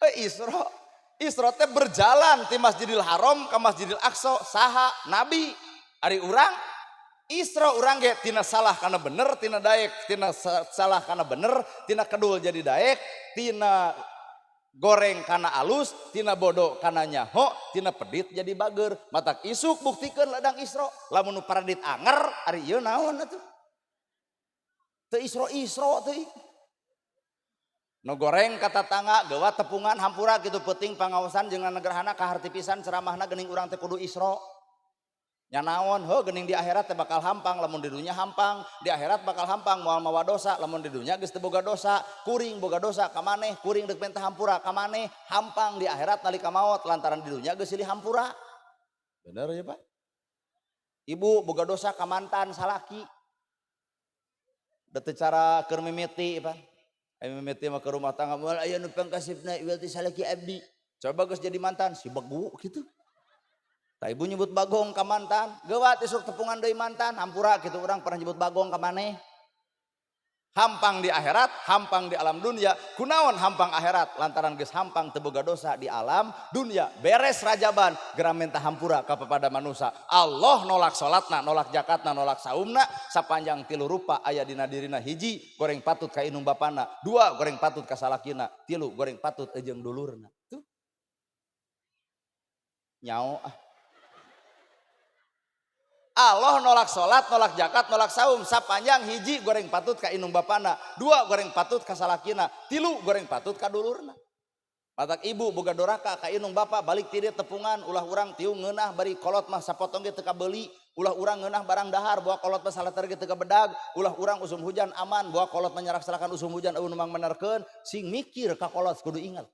Speaker 1: Isra, Isra teh berjalan ti Masjidil Haram ke Masjidil Aqsa saha nabi ari urang Isra urang ge tina salah kana bener tina daek tina salah kana bener tina kedul jadi daek tina Goreng kana alus, tina bodoh kana nyaho, tina pedit jadi bager. Matak isuk buktikeun ladang Isra. Lamun nu paradit anger, ari ieu naon atuh? Teu Isra-Isra teuing. Nu goreng ka tatangga gewa tepungan hampura kitu peuting pangaosan jeung negerhana kaharti pisan ceramahna geuning urang teh kudu Isra. Nya naon heuh geuning di akhirat teh bakal hampang lamun di dunya hampang, di akhirat bakal hampang moal mawa dosa lamun di dunya geus teu boga dosa, kuring boga dosa ka maneh, kuring deuk menta hampura ka maneh, hampang di akhirat nalika maot lantaran di dunya geus silih hampura. Bener ya Pak? Ibu boga dosa ka mantan salaki. Da teu cara keur mimiti Pak. Aya mimiti mah ke rumah tangga moal aya nu pangkasipna ieu teh salaki abdi. Coba geus jadi mantan si begu kitu. Ta ibu nyebut bagong ka mantan, geuwat isuk tepungan deui mantan, hampura kitu urang pernah nyebut bagong ka maneh. Hampang di akhirat, hampang di alam dunia. Kunaon hampang akhirat? Lantaran geus hampang teu boga dosa di alam dunia. Beres rajaban, geura minta hampura ka papada manusa. Allah nolak salatna, nolak zakatna, nolak saumna, sapanjang tilu rupa aya dina dirina hiji, goreng patut ka indung bapana, dua goreng patut ka salakina, tilu goreng patut jeung dulurna. Tuh. Nyao ah. Allah nolak salat, nolak zakat, nolak saum sapanjang hiji goreng patut ka indung bapana, dua goreng patut ka salakina, tilu goreng patut ka dulurna. Matak ibu boga doraka ka indung bapa balik ti dieu tepungan ulah urang tiung ngeunah bari kolot mah sapotong ge teu kabeuli, ulah urang ngeunah barang dahar bawa kolot mah salater ge teu kabedag, ulah urang usum hujan aman bawa kolot mah nyarak-sarakan usum hujan eueuh nu mangmenerkeun, sing mikir ka kolot kudu ingat.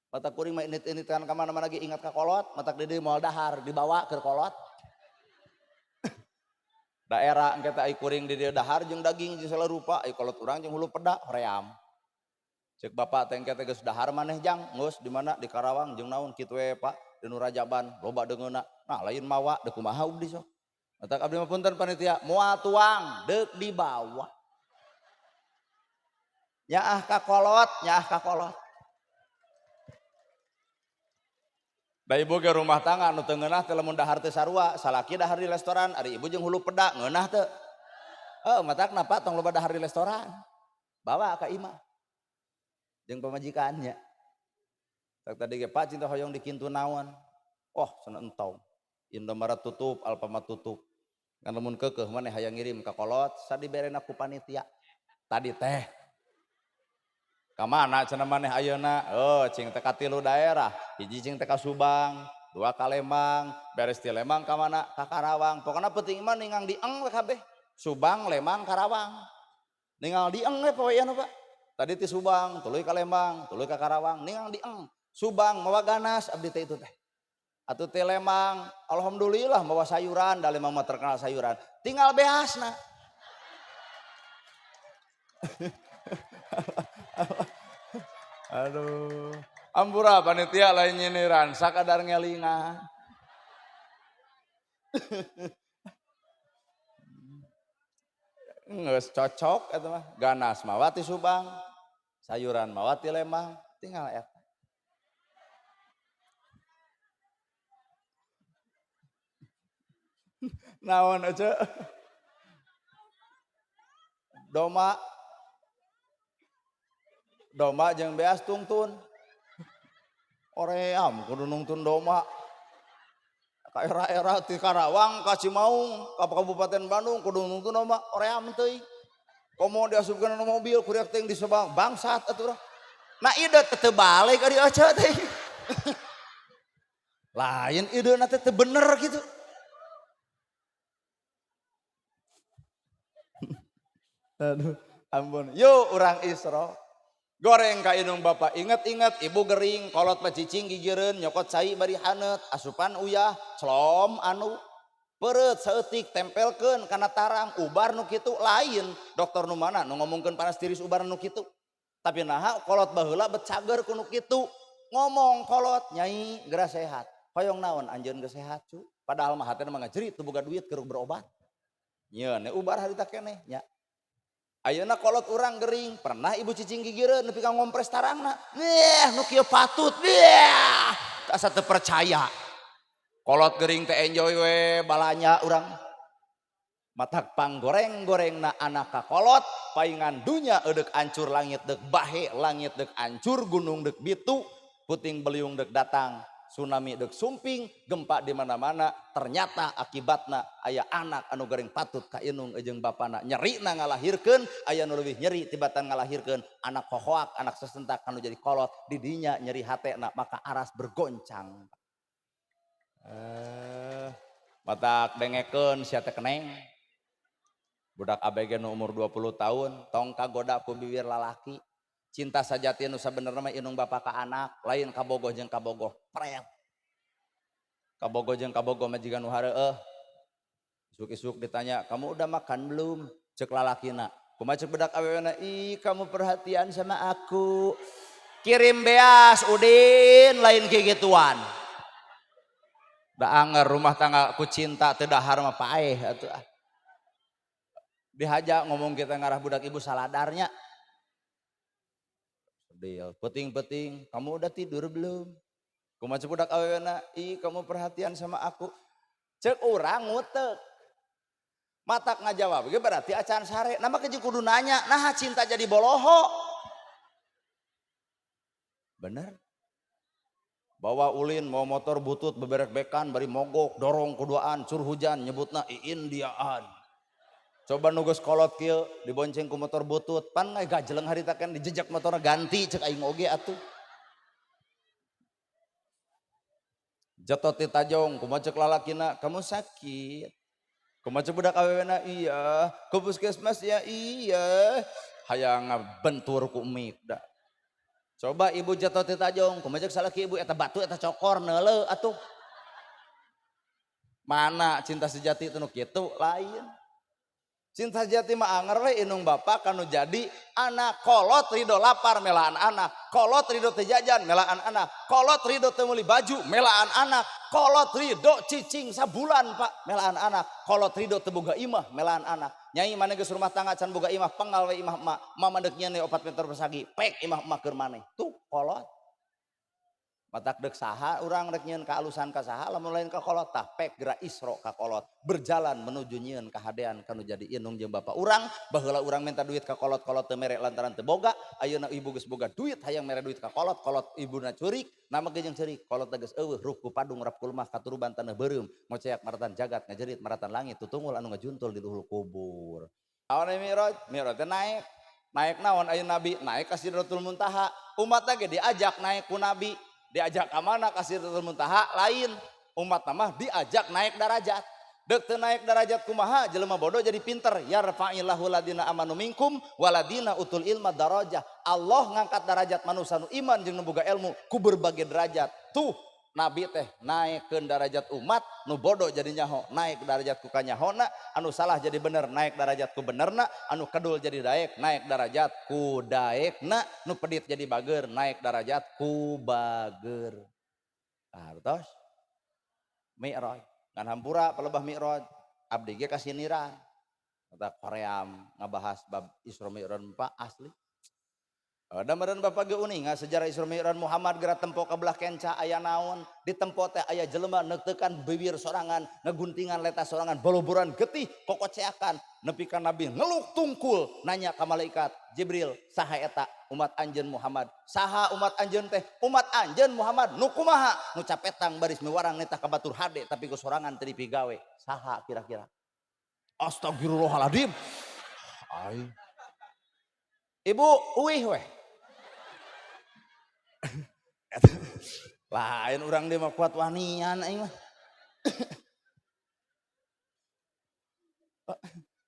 Speaker 1: Matak kuring mah init-initan ka mana-mana ge ingat ka kolot, matak di dieu moal dahar dibawa keur kolot. Daerah engke teh ai kuring di dieu dahar jeung daging jeung segala rupa, ai kolot urang jeung hulu peda hoream. Ceuk bapak teh engke teh geus dahar maneh jang, geus di mana di Karawang jeung naon kitu we Pak, di nu Rajaban loba deungeunna. Nah lain mawa deuk kumaha abdi sok. Matak abdi mah punten panitia, moal tuang deuk dibawa. Nyaah ka kolot, nyaah ka kolot. Da ibu ge rumah tangga nu teu ngeunah teh lamun dahar teh sarua, salaki dahar di restoran, ari ibu jeung hulu peda ngeunah teu. Heuh matakna Pak tong loba dahar di restoran. Bawa ka imah. Jeung pamajikannya. Tak tadi ge Pak cinta hoyong dikintu naon. Oh cenah entong. Indomaret tutup, Alfamart tutup. Ngan lamun keukeuh maneh hayang ngirim ka kolot, sadiberena ku panitia. Tadi teh ka mana cenah maneh ayeuna? Oh, cing teh ka tilu daerah. Hiji cing teh ka Subang, dua ka Lembang, beres ti Lembang ka mana? Ka Karawang. Pokona penting mah ningang dieng we kabeh. Subang, Lembang, Karawang. Ningal dieng we poeana Pak. Tadi ti Subang, tuluy ka Lembang, tuluy ka Karawang, ningang dieng. Subang mawa ganas abdi teh itu teh. Atuh ti Lembang, alhamdulillah mawa sayuran, da Lembang mah terkenal sayuran. Tinggal beasna. Aduh, ampura panitia lain nyiniran, sakadar ngelingan. Geus cocok eta mah, ganas mawa ti Subang, sayuran mawa ti Lembang, tinggal eta. Naon ece? Doma. Domba jeung beas tungtun. Oream kudu nungtun domba. Ka era-era ti Karawang ka Cimaung ka Kabupaten Bandung kudu nungtun domba, oream teuing. Komo diasupkeun kana mobil kuriak teuing disebang bangsat atuh urang. Nah ide teh teu balik ari ece teh. Lain ideuna teh teu bener kitu. Aduh, ampun. Yuk urang Isra. Goreng ka indung bapa, inget-inget ibu gering, kolot mah cicing gigireun, nyokot cai bari haneut, asupan uyah, celom anu, peureut saeutik tempelkeun kana tarang, ubar nu kitu lain. Dokter nu mana nu ngomongkeun panas tiris ubar nu kitu. Tapi naha kolot baheula bet cager ku nu kitu. Ngomong kolot nyai geura sehat. Hoyong naon anjeun geus sehat cu. Padahal mah hatena mah ngajerit teu boga duit keur berobat. Nyeun ubar harita keneh nya. Ayeuna kolot urang gering, pernah ibu cicing gigireun nepi ka ngompres tarangna. Weh, nu kieu patut. Weh, asa teu percaya. Kolot gering teh enjoy we balanya urang. Matak panggoreng-gorengna anak ka kolot, paingan dunya eudek ancur langit deuk bahe, langit deuk ancur, gunung deuk bitu, puting beliung deuk datang, tsunami deuk sumping, gempa di mana-mana, ternyata akibatna aya anak anu goreng patut ka indung jeung bapana. Nyerina ngalahirkeun, aya nu leuwih nyeri tibatan ngalahirkeun anak hohoak, anak sesentak anu jadi kolot, di dinya nyeri hatena maka aras bergoncang. Matak dengekeun sia teh keneng. Budak ABG nu umur 20 tahun, tong kagoda ku bibir lalaki. Cinta sajati nu sabenerna mah indung bapa ka anak, lain kabogoh jeung kabogoh. Pret. Kabogoh jeung kabogoh mah jiga nu hareueuh. Isuk-isuk ditanya, "Kamu udah makan belum?" Cek lalakina. Kumaha cek budak awewena, "Ih, kamu perhatian sama aku." Kirim beas Udin lain kikituan. Da anger rumah tangga ku cinta teu dahar mah paeh atuh ah. Dihaja ngomong kita ngarah budak ibu saladarnya. Sedih, peting-peting, kamu udah tidur belum? Kumaha cek budak awewena, "Ih, kamu perhatian sama aku." Cek urang ngutek. Matak ngajawab ge berarti acan sare. Nama ke kudu nanya, nah cinta jadi boloho. Bener? Bawa ulin, mau motor butut beberek-bekan bari mogok, dorong kuduaan, cur hujan nyebutna Indiaan. Coba nu geus kolot kieu dibonceng ku motor butut, pan gajeleng harita kan dijejak motorna ganti cek aing oge atuh. Jatot ti tajong, kumaha cek lalakina, kamu sakit. Kumaha cek budak awewena, iya, ke puskesmas ya iya. Hayang ngabentur ku mik da. Coba ibu jatuh ti tajong, kumaha cek salaki ibu eta batu eta cokor neuleuh atuh. Mana cinta sejati itu nu kitu lain. Cinta sejati mah anger we indung bapa kanu jadi anak. Kolot ridho lapar melaan anak, kolot ridho teu jajan melaan anak, kolot ridho teu meuli baju melaan anak, kolot ridho cicing sabulan Pak melaan anak, kolot ridho teu boga imah melaan anak. Nyai maneh geus rumah tangga can boga imah pengal we imah emak, emak mah deuk nyeun 4 meter persegi, pek imah emak keur maneh. Tuh kolot. Matak deuk saha urang rek nyieun kaalusan ka saha lamun lain ka kolot tah pek geura isro ka kolot berjalan menuju nyieun kahadean kanu jadi indung jeung bapa urang. Baheula urang minta duit ka kolot-kolot teu mere lantaran teu boga, ayeuna ibu geus boga duit hayang mere duit ka kolot, kolot ibuna curik, nama ge jeung ceurik, kolot teh geus eueuh ruh ku padung rap ku lemah katuruban taneuh beureum ngoceak maratan jagat ngajerit maratan langit tutungul anu ngajuntul di luhur kubur. Awan mi'raj, mi'raj teh naik. Naik naon ayeuna nabi? Naik ka Sidratul Muntaha. Umatna ge diajak naik ku nabi. Diajak ke mana ka Sidratul Muntaha lain, umat mah diajak naik darajat. Deuk teu naik darajat kumaha jelema bodoh jadi pinter. Yarfa'illahu ladina amanu minkum waladina utul ilma darajah. Allah ngangkat darajat manusia nu iman jeung nu boga ilmu ku berbagai derajat. Tuh nabi teh naikkeun darajat umat, nu bodoh jadi nyaho naik darajat ku kanyahona, anu salah jadi bener naik darajat ku benerna, anu kedul jadi daek naik darajat ku daekna, nu pedit jadi bager naik darajat ku bager. Hartos Mi'raj ngan hampura palebah Mi'raj abdi ge kasiniran kata Koream ngabahas bab Isra Mi'raj Pak asli. Da meureun bapak ge uninga sejarah Isra Mi'raj Muhammad geura tempo ka belah kenca aya naon, di tempo teh aya jelema neukteukan bibir sorangan, ngaguntingan leta sorangan, boloboran getih kokoceakan nepi ka nabi ngeluk tungkul nanya ka malaikat Jibril, saha eta umat anjeun Muhammad? Saha umat anjeun teh? Umat anjeun Muhammad nu kumaha? Nu capetang baris miwarang nitah ka batur hade tapi ku sorangan teu dipigawe. Saha kira-kira? Astagfirullahaladzim. Ai. Ibu uih weh. Lain urang dia mah kuat wanian aing mah.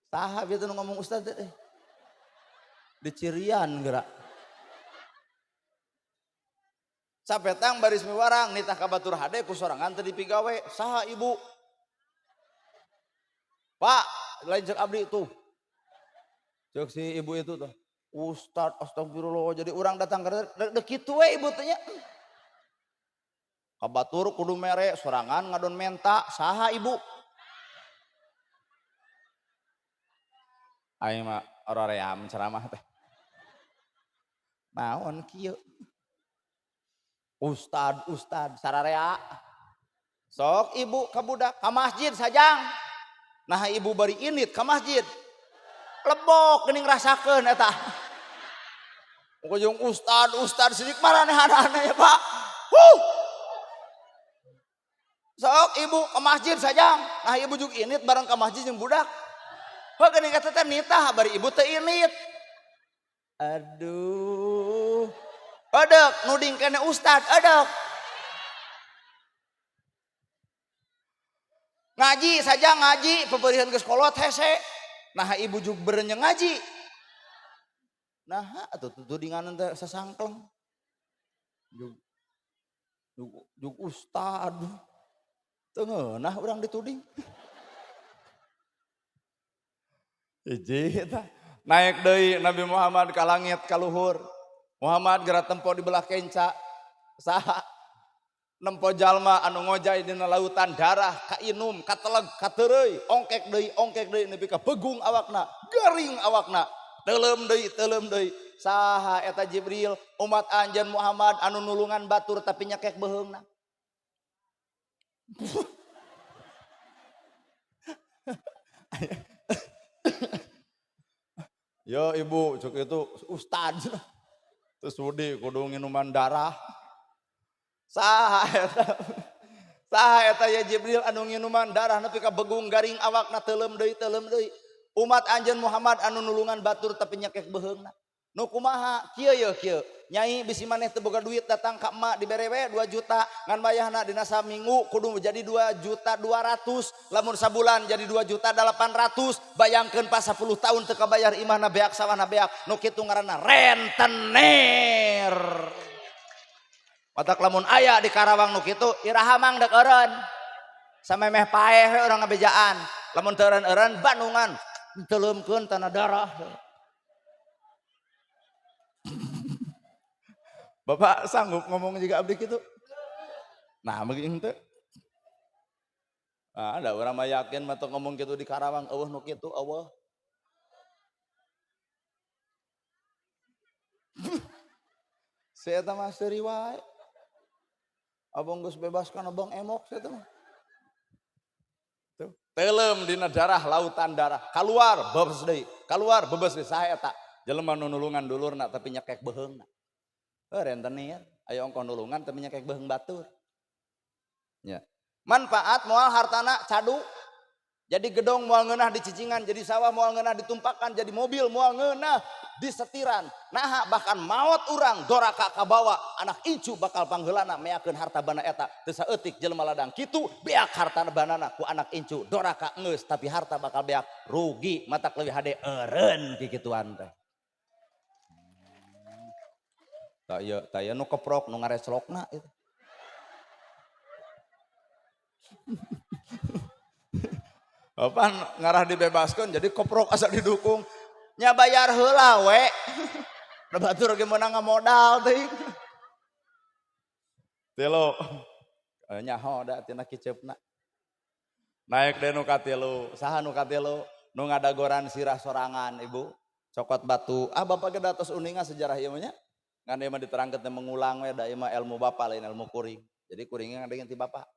Speaker 1: Saha bieu nu ngomong ustaz teh? Dicirian geura. Sapetang baris miwarang nitah ka batur hade ku sorangan teu dipigawe. Saha ibu? Pak, lain cek abdi tuh. Cek si ibu itu tuh. Ustad astagfirullah, jadi orang datang ke dek kitu we ibu teh nya. Ka batur kudu mere sorangan ngadon menta, saha ibu? Aing mah oroream ceramah teh. Naon kieu? Ustad, ustad sararea. Sok ibu ka budak ka masjid sajang. Nah ibu bari init ka masjid. Lebok geuning rasakeun eta. Ujung ustad, ustad sidik maranehanana ya Pak. Huh. Sok ibu ke masjid sajang. Nah ibu juga init bareng ke masjid jeung budak. Heuh geuning eta teh nitah bari ibu teu init. Aduh. Edek nuding kene ustad, edek. Ngaji saja ngaji peperihan geus kolot hese. Nah ibu juga berenyeng ngaji. Nah atuh tudingan teh sasangkleng. Jug ustad. Teu ngeunah urang dituding. Hiji eta. Naik deui Nabi Muhammad ka langit ka luhur. Muhammad geura tempo di belah kenca. Saha? Nempo jalma anu ngojay dina lautan darah kainum kateleg kateureuy ongkek deui nepi ka begung awakna, garing awakna. Teuleum deui. Saha eta Jibril umat anjeun Muhammad anu nulungan batur tapi nyekek beuheungna. Yo ibu cuk itu ustad. Terus budi kudu nginuman darah. Saha eta ya Jibril anu nginuman darah nepi ka begung garing awakna teuleum deui. Umat anjeun Muhammad anu nulungan batur tapi nyekek beuheungna. Nu kumaha kieu yeuh kieu. Nyai bisi maneh teu boga duit datang ka emak dibere we 2 juta ngan bayahna dina saminggu kudu jadi 2.200.000 lamun sabulan jadi 2.800.000 bayangkeun pas 10 tahun teu kabayar imahna beak sawahna beak nu kitu ngaranna rentenir. Matak lamun aya di Karawang nu kitu iraha mang deuk eureun. Samemeh paeh we urang ngabejaan. Lamun teu eureun-eureun Bandungan teuleumkeun tanah darah. Bapak sanggup ngomong juga abdi gitu? Nah, begini teh. Nah, ada orang mah yakin mah ngomong gitu di Karawang, eueuh nu kitu eueuh. Si eta mah seuri wae. Abang geus bebaskan abang emok si eta mah. Tuh, teuleum dina darah lautan darah, kaluar bebes deui, kaluar bebes deui saha eta? Jelema nu nulungan dulurna tapi nyekek beuheungna. Rentenir, ayo ongkoh nulungan tapi nyekek beuheung batur. Ya. Manfaat moal hartana cadu. Jadi gedong moal ngeunah dicicingan, jadi sawah moal ngeunah ditumpakan, jadi mobil moal ngeunah disetiran. Naha bahkan maot urang doraka kabawa, anak incu bakal pangheulana meakeun harta bana eta. Teu saeutik jelema ladang kitu beak harta banana ku anak incu doraka geus tapi harta bakal beak rugi matak leuwih hade eureun kikituan teh. Tak ya nu keprok nu ngareslokna itu. Apaan ngarah dibebaskan jadi keprok asa didukung. Nya bayar heula we. Da batur ge meunang ngamodal teuing. Tilu. Nyaho da tina kiceupna. Naik deui nu katilu. Saha nu katilu? Nu ngadagoran sirah sorangan ibu. Cokot batu. Ah bapak ge da tos uninga sejarah ieu mah nya. Ngan ieu mah diterangkeun teh mengulang we da ieu mah ilmu bapak lain ilmu kuring. Jadi kuringnya ngadengin ti bapak.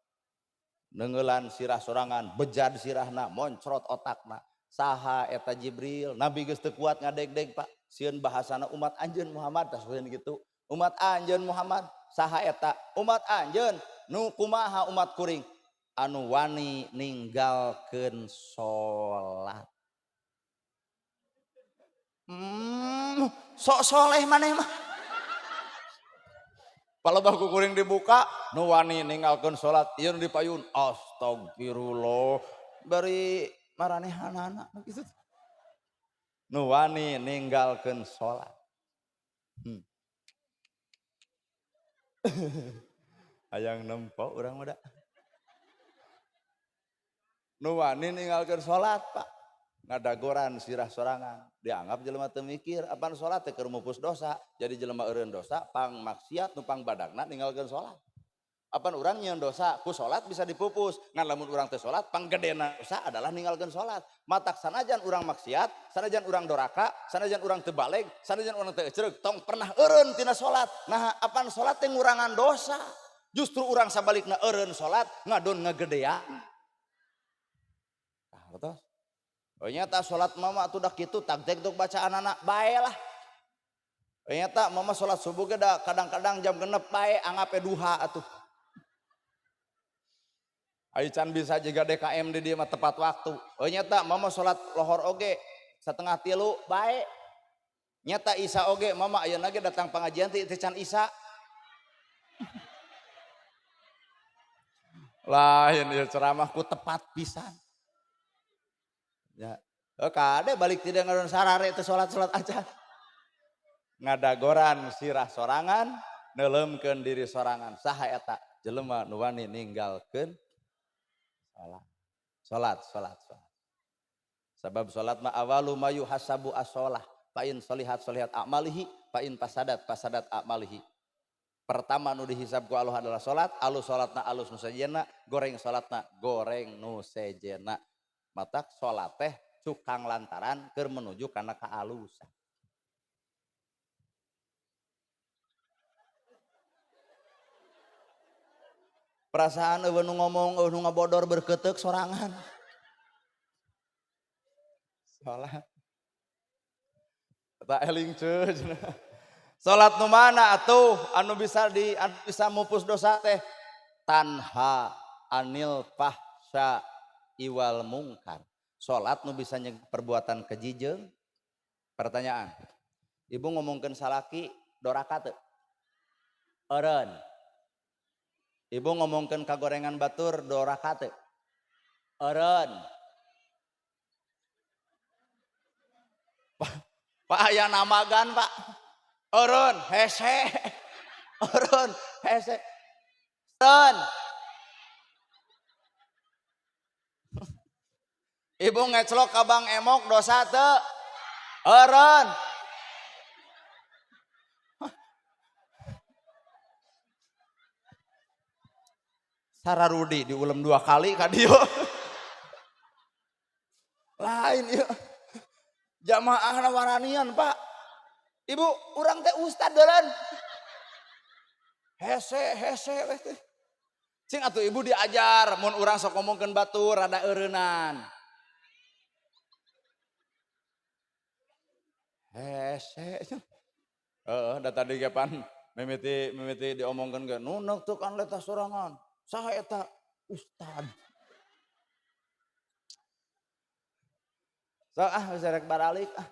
Speaker 1: Neunggeulan sirah sorangan, bejad sirahna, moncrot otakna. Saha eta Jibril, Nabi geus teu kuat ngadegdeg Pak. Sieun bahasana umat anjeun Muhammad tah sieun kitu. Umat anjeun Muhammad, saha eta? Umat anjeun nu kumaha umat kuring? Anu wani ninggalkeun salat. Sok soleh maneh mah. Palebah ku kuring dibuka, nu wani ninggalkeun salat, ieu nu dipayun, astagfirullah. Bari maranehanana kitu. Nu wani ninggalkeun salat. Hayang nempo urang mah da. Nu wani ninggalkeun salat, Pak. Ngadagoran sirah sorangan. Dianggap jelema teu mikir, apaan salat teh keur mupus dosa. Jadi jelema eureun dosa, pang maksiat nu pang badagna ninggalkeun salat. Apaan urang nyieun dosa, ku salat bisa dipupus. Ngan lamun urang teu salat, panggedena dosa adalah ninggalkeun salat. Matak sanajan urang maksiat, sanajan urang doraka, sanajan urang teu baleg, sanajan urang teu ecreug, tong pernah eureun tina salat. Nah, apaan salat teh ngurangan dosa. Justru urang sabalikna eureun salat, ngadon ngagedean. Hartos. Oh nyata salat mama atuh dah kitu tag-teg tuk bacaan anak bae lah. Oh nyata mama salat subuh ge da kadang-kadang jam 6 bae anggap duha atuh. Ai can bisa juga DKM di dieu mah tepat waktu. Oh nyata mama salat lohor oge 2:30 bae. Nyata Isa oge mama ayeuna ge datang pengajian teh can Isa. Lain ieu ceramahku tepat pisan. Ya, kade balik tidak ngadon sarare teh salat-salat aja. Ngadagoran sirah sorangan, neuleumkeun diri sorangan. Saha eta jelema nu wani ninggalkeun salat. Salat, salat, salat. Sabab salat mah awalu ma yuhasabu as-shalah. Fa in sholihat sholihat a'malihi, fa in fasadat fasadat a'malihi. Pertama nu dihisab ku Allah adalah salat, alus salatna alus nu sejenna, goreng salatna goreng nu sejenna. Matak salat teh cukang lantaran keur menuju kana kaalusan. Perasaan eueuh nu ngomong, eueuh nu ngabodor berketek sorangan. Salat. Tak eling ceu. Salat nu mana atuh anu bisa di anu bisa mupus dosa teh? Tanha anil fahsya iwal mungkar. Salat nu bisa nyegah perbuatan keji jeung pertanyaan. Ibu ngomongkeun salaki doraka teu? Eureun. Ibu ngomongkeun kagorengan batur doraka teu? Eureun. Pak aya namagan Pak. Eureun hese. Eureun hese. Eureun. Ibu ngeclok ka Bang Emok dosa teu? Eureun. Sararudi diulem 2 kali ka dieu. Lain ieu. Jamaahna waranian, Pak. Ibu, urang teh ustad deuleun. Hese, hese weh teh. Cing atuh ibu diajar mun urang sok ngomongkeun batur rada eureunnan. Hese. Heeh, da tadi ge pan mimiti diomongkeun ge nuneuk teu kan letah sorangan. Saha eta? Ustad. So ah geus rek baralik ah.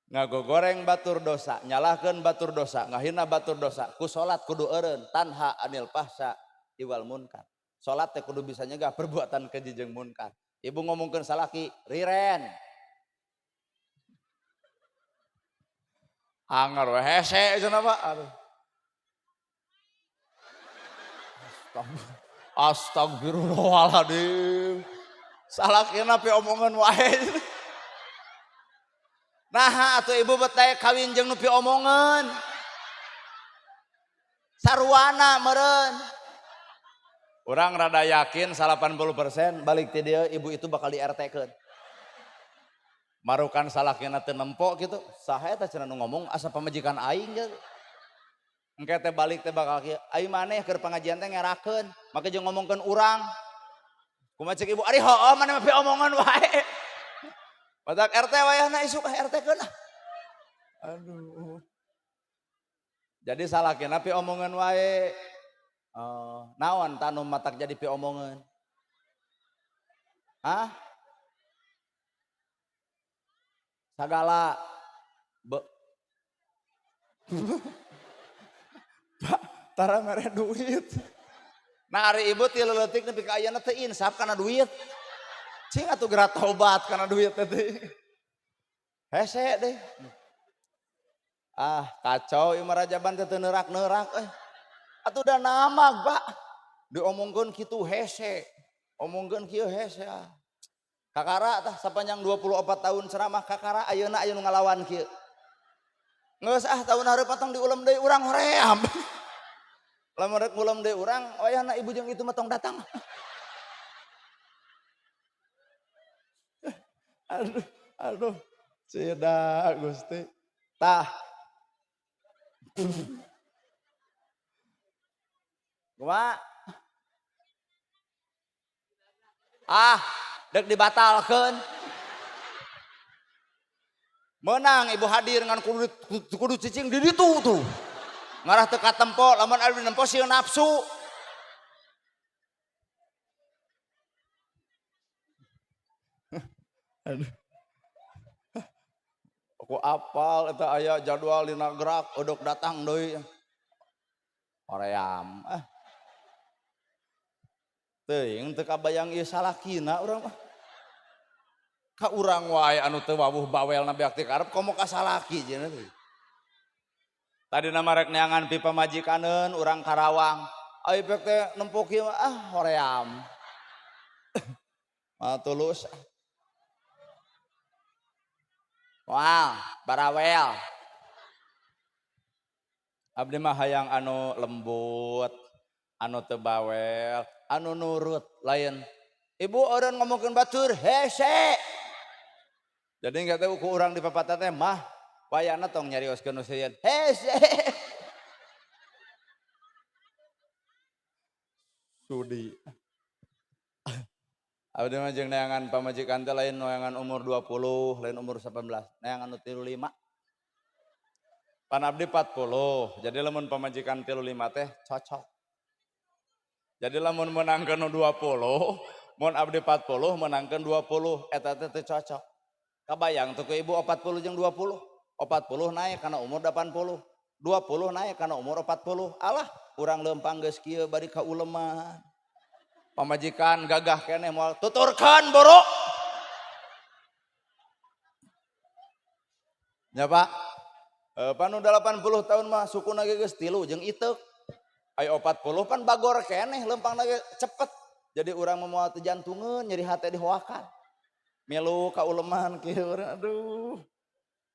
Speaker 1: Ngagogoreng batur dosa, nyalahkeun batur dosa, ngahina batur dosa, ku salat kudu eureun, tanha anil fahsya iwal munkar. Salat teh kudu bisa nyegah perbuatan keji jeung munkar. Ibu ngomongkeun salaki, riren. Anger we hese cenah Pak. Aduh. Astagfirullahaladzim. Salakina pe omongan wae. Nah, atuh ibu betah kawin jeung nu piomongan. Sarwana meureun. Urang rada yakin 80% balik ti dieu ibu itu bakal di R T-keun. Marukan salakina teu nempo kitu. Saha eta cenah nu ngomong asa pamajikan aing gitu. Engke teh balik teh bakal kieu. Ai maneh keur pangajian teh ngerakeun, make jeung ngomongkeun urang. Kumaha cek ibu, ari hooh maneh mah piomongan wae. Batak RT wayahna isuk ah R T-keun ah. Aduh. Jadi salakina piomongan wae. Naon tanu matak jadi piomongan? Hah? Sagala be Pak, tara mere duit. Nah, ari ibu ti leutik nepi ka ayeuna teh insaf kana duit. Cing atuh geura tobat kana duit teh. Hese deh. Ah, kacau ieu mah rajaban teh teu neurak-neurak euy. Atuh da namag, Pak. Diomongkeun kitu hese. Omongkeun kieu hese ah. Kakara tah sapanjang 24 tahun ceramah kakara ayeuna aya nu ngalawan kieu. Geus ah tahun hareup tong diulem deui urang hoream. Lamun rek ngulem deui urang wayahna ibu jeung itu mah tong datang. Aduh, aduh. Cida Gusti. Tah. Kumaha? Ah, dek dibatalkeun. Menang ibu hadir ngan kudu cicing di ditu tuh. Ngarah teu katempo, lamun abdi nempo sieun nafsu. Aduh. Aku apal eta aya jadwal dina gerak odok datang deui. Hoream ah. Teuing teu kabayang ieu salakina urang mah. Ka urang wae anu teu wawuh bawelna beak ti karep komo ka salaki cenah teh. Tadina mah rek neangan pi pamajikaneun urang Karawang. Ai pek teh nempo kieu ah hoream. Mah tulus. Wah, barawel. Abdi mah hayang anu lembut, anu teu bawel, anu nurut, lain. Ibu eureun ngomongkeun batur, hese. Jadi enggak tahu ku urang di papatah teh mah wayana tong nyarioskeun nu sieun. Hese. Sudi. Abdi mah jeung neangan pamajikan teh lain neangan umur 20, lain umur 18, neangan nu 35. Pan abdi 40, jadi lamun pamajikan 35 teh cocok. Jadi lamun meunangkeun nu 20, mun abdi 40 meunangkeun 20, eta teh teu cocok. Kabayang teu ku ibu 40 jeung 20, 40 naik kana umur 80, 20 naik kana umur 40. Alah, urang leumpang geus kieu bari kauleman. Pamajikan gagah keneh moal tuturkeun boro. Nya Pak. Panu 80 tahun mah sukuna ge geus 3 jeung iteuk. Ai 40 pan bagor keneh leumpangna ge cepet. Jadi urang mah moal teu jantungeun nyeri hate dihoakan. Milu kauleman kieu urang aduh.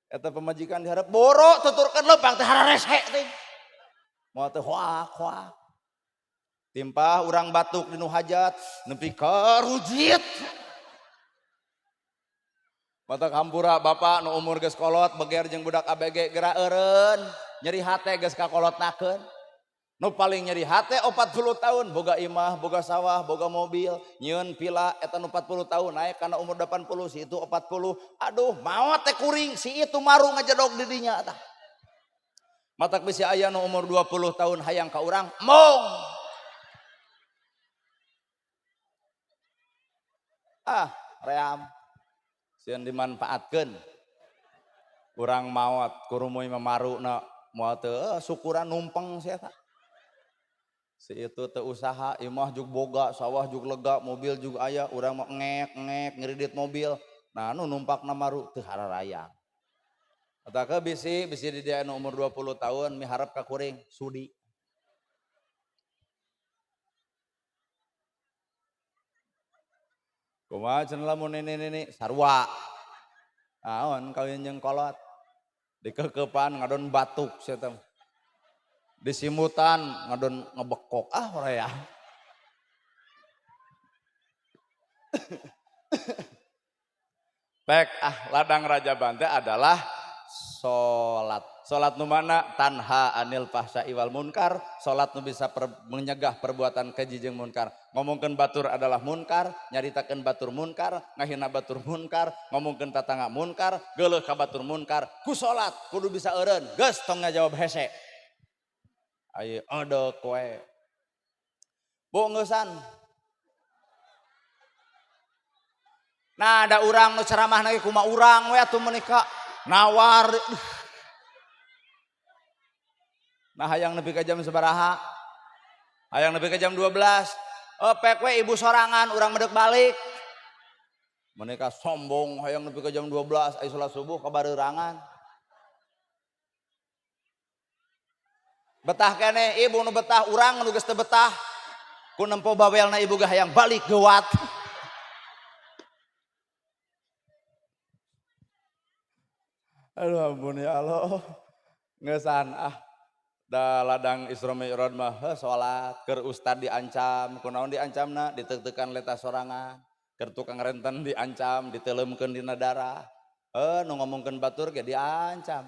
Speaker 1: Eta pamajikan diharap boro tuturkeun leumpang teh hararese teh. Moal teu hoak-hoak. Timpah urang batuk dinu hajat nepi ka rujit. Mata hampura bapak nu umur geus kolot beger jeung budak ABG geura eureun, nyeri hate geus kakolotnakeun. Nu paling nyeri hate 40 tahun boga imah, boga sawah, boga mobil, nyieun pila eta nu 40 tahun naik kana umur 80 si itu 40. Aduh, maot teh kuring si itu maru ngajedog di dinya tah. Matak bisi aya nu umur 20 tahun hayang ka urang, mong. Ah, ream. Sieun dimanfaatkeun. Urang maot kurumuy mamaruna moal teu syukuran numpeng sia eta. Si itu teu usaha, imah jug boga, sawah jug lega, mobil jug aya, urang mah ngek-ngek ngiridit mobil. Nah, nu numpakna maru teu hararayang. Atake bisi di dia nu umur 20 tahun miharep ka kuring sudi. Kumaha cenah lamun nini-nini sarua. Naon kawin jeung kolot. Dikekepan ngadon batuk sia teh. Disimutan ngadon ngebekok ah ora ya. Pek ah ladang Raja Bante adalah salat. Salat nu mana tanha anil fahsya'i wal munkar, salat nu bisa menyegah perbuatan keji jeung munkar. Ngomongkeun batur adalah munkar, nyaritakeun batur munkar, ngahina batur munkar, ngomongkeun tatangga munkar, geuleuh ka batur munkar. Ku salat kudu bisa eureun, geus tong ngajawab hese. Ayo odok we. Bu ngeusan. Nah, ada urang nu ceramah ge kumaha urang we atuh menika nawar. Nah, hayang nepi ka jam sabaraha? Hayang nepi ka jam 12. Oh, pek we ibu sorangan urang medek balik. Mereka sombong hayang nepi ka jam 12 aya salat subuh kabareurangan. Betah keneh ibu nu betah urang nu geus teu betah. Ku nempo bawelna ibu ge hayang balik geuwat. Aduh ampun ya Allah. Ngeusan ah. Da ladang Isra Mi'raj mah heuh salat keur ustad diancam, kunaon diancamna diteuk-teukan letah sorangan, keur tukang renten diancam, diteuleumkeun dina darah. Nu ngomongkeun batur ge diancam.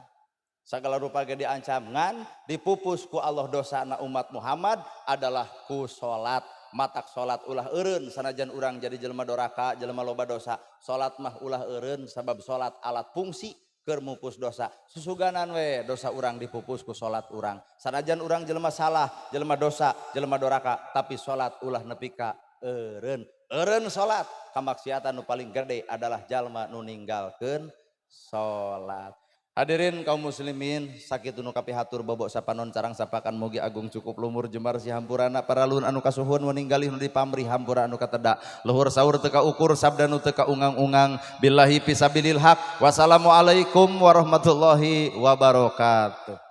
Speaker 1: Sagala rupa ge diancam ngan dipupus ku Allah dosana umat Muhammad adalah ku salat. Matak salat ulah eureun sanajan urang jadi jelema doraka, jelema loba dosa. Salat mah ulah eureun, sabab salat alat fungsi keur mupus dosa. Susuganan we dosa urang dipupus ku salat urang. Sanajan urang jelema salah, jelema dosa, jelema doraka, tapi salat ulah nepi ka eureun. Eureun salat, kamaksiatan nu paling gede adalah jalma nu ninggalkeun salat. Hadirin kaum muslimin, sakitu nu kapihatur, bobok sapanon carang sapakan, mugi agung cukup lumur jembar si hampurana para luhur anu kasuhun, meninggalih nu dipamrih hampura anu kateda luhur, saur teu kaukur, sabda nu teu kaungang-ungang. Billahi fisabilil haq, wassalamualaikum warahmatullahi wabarakatuh.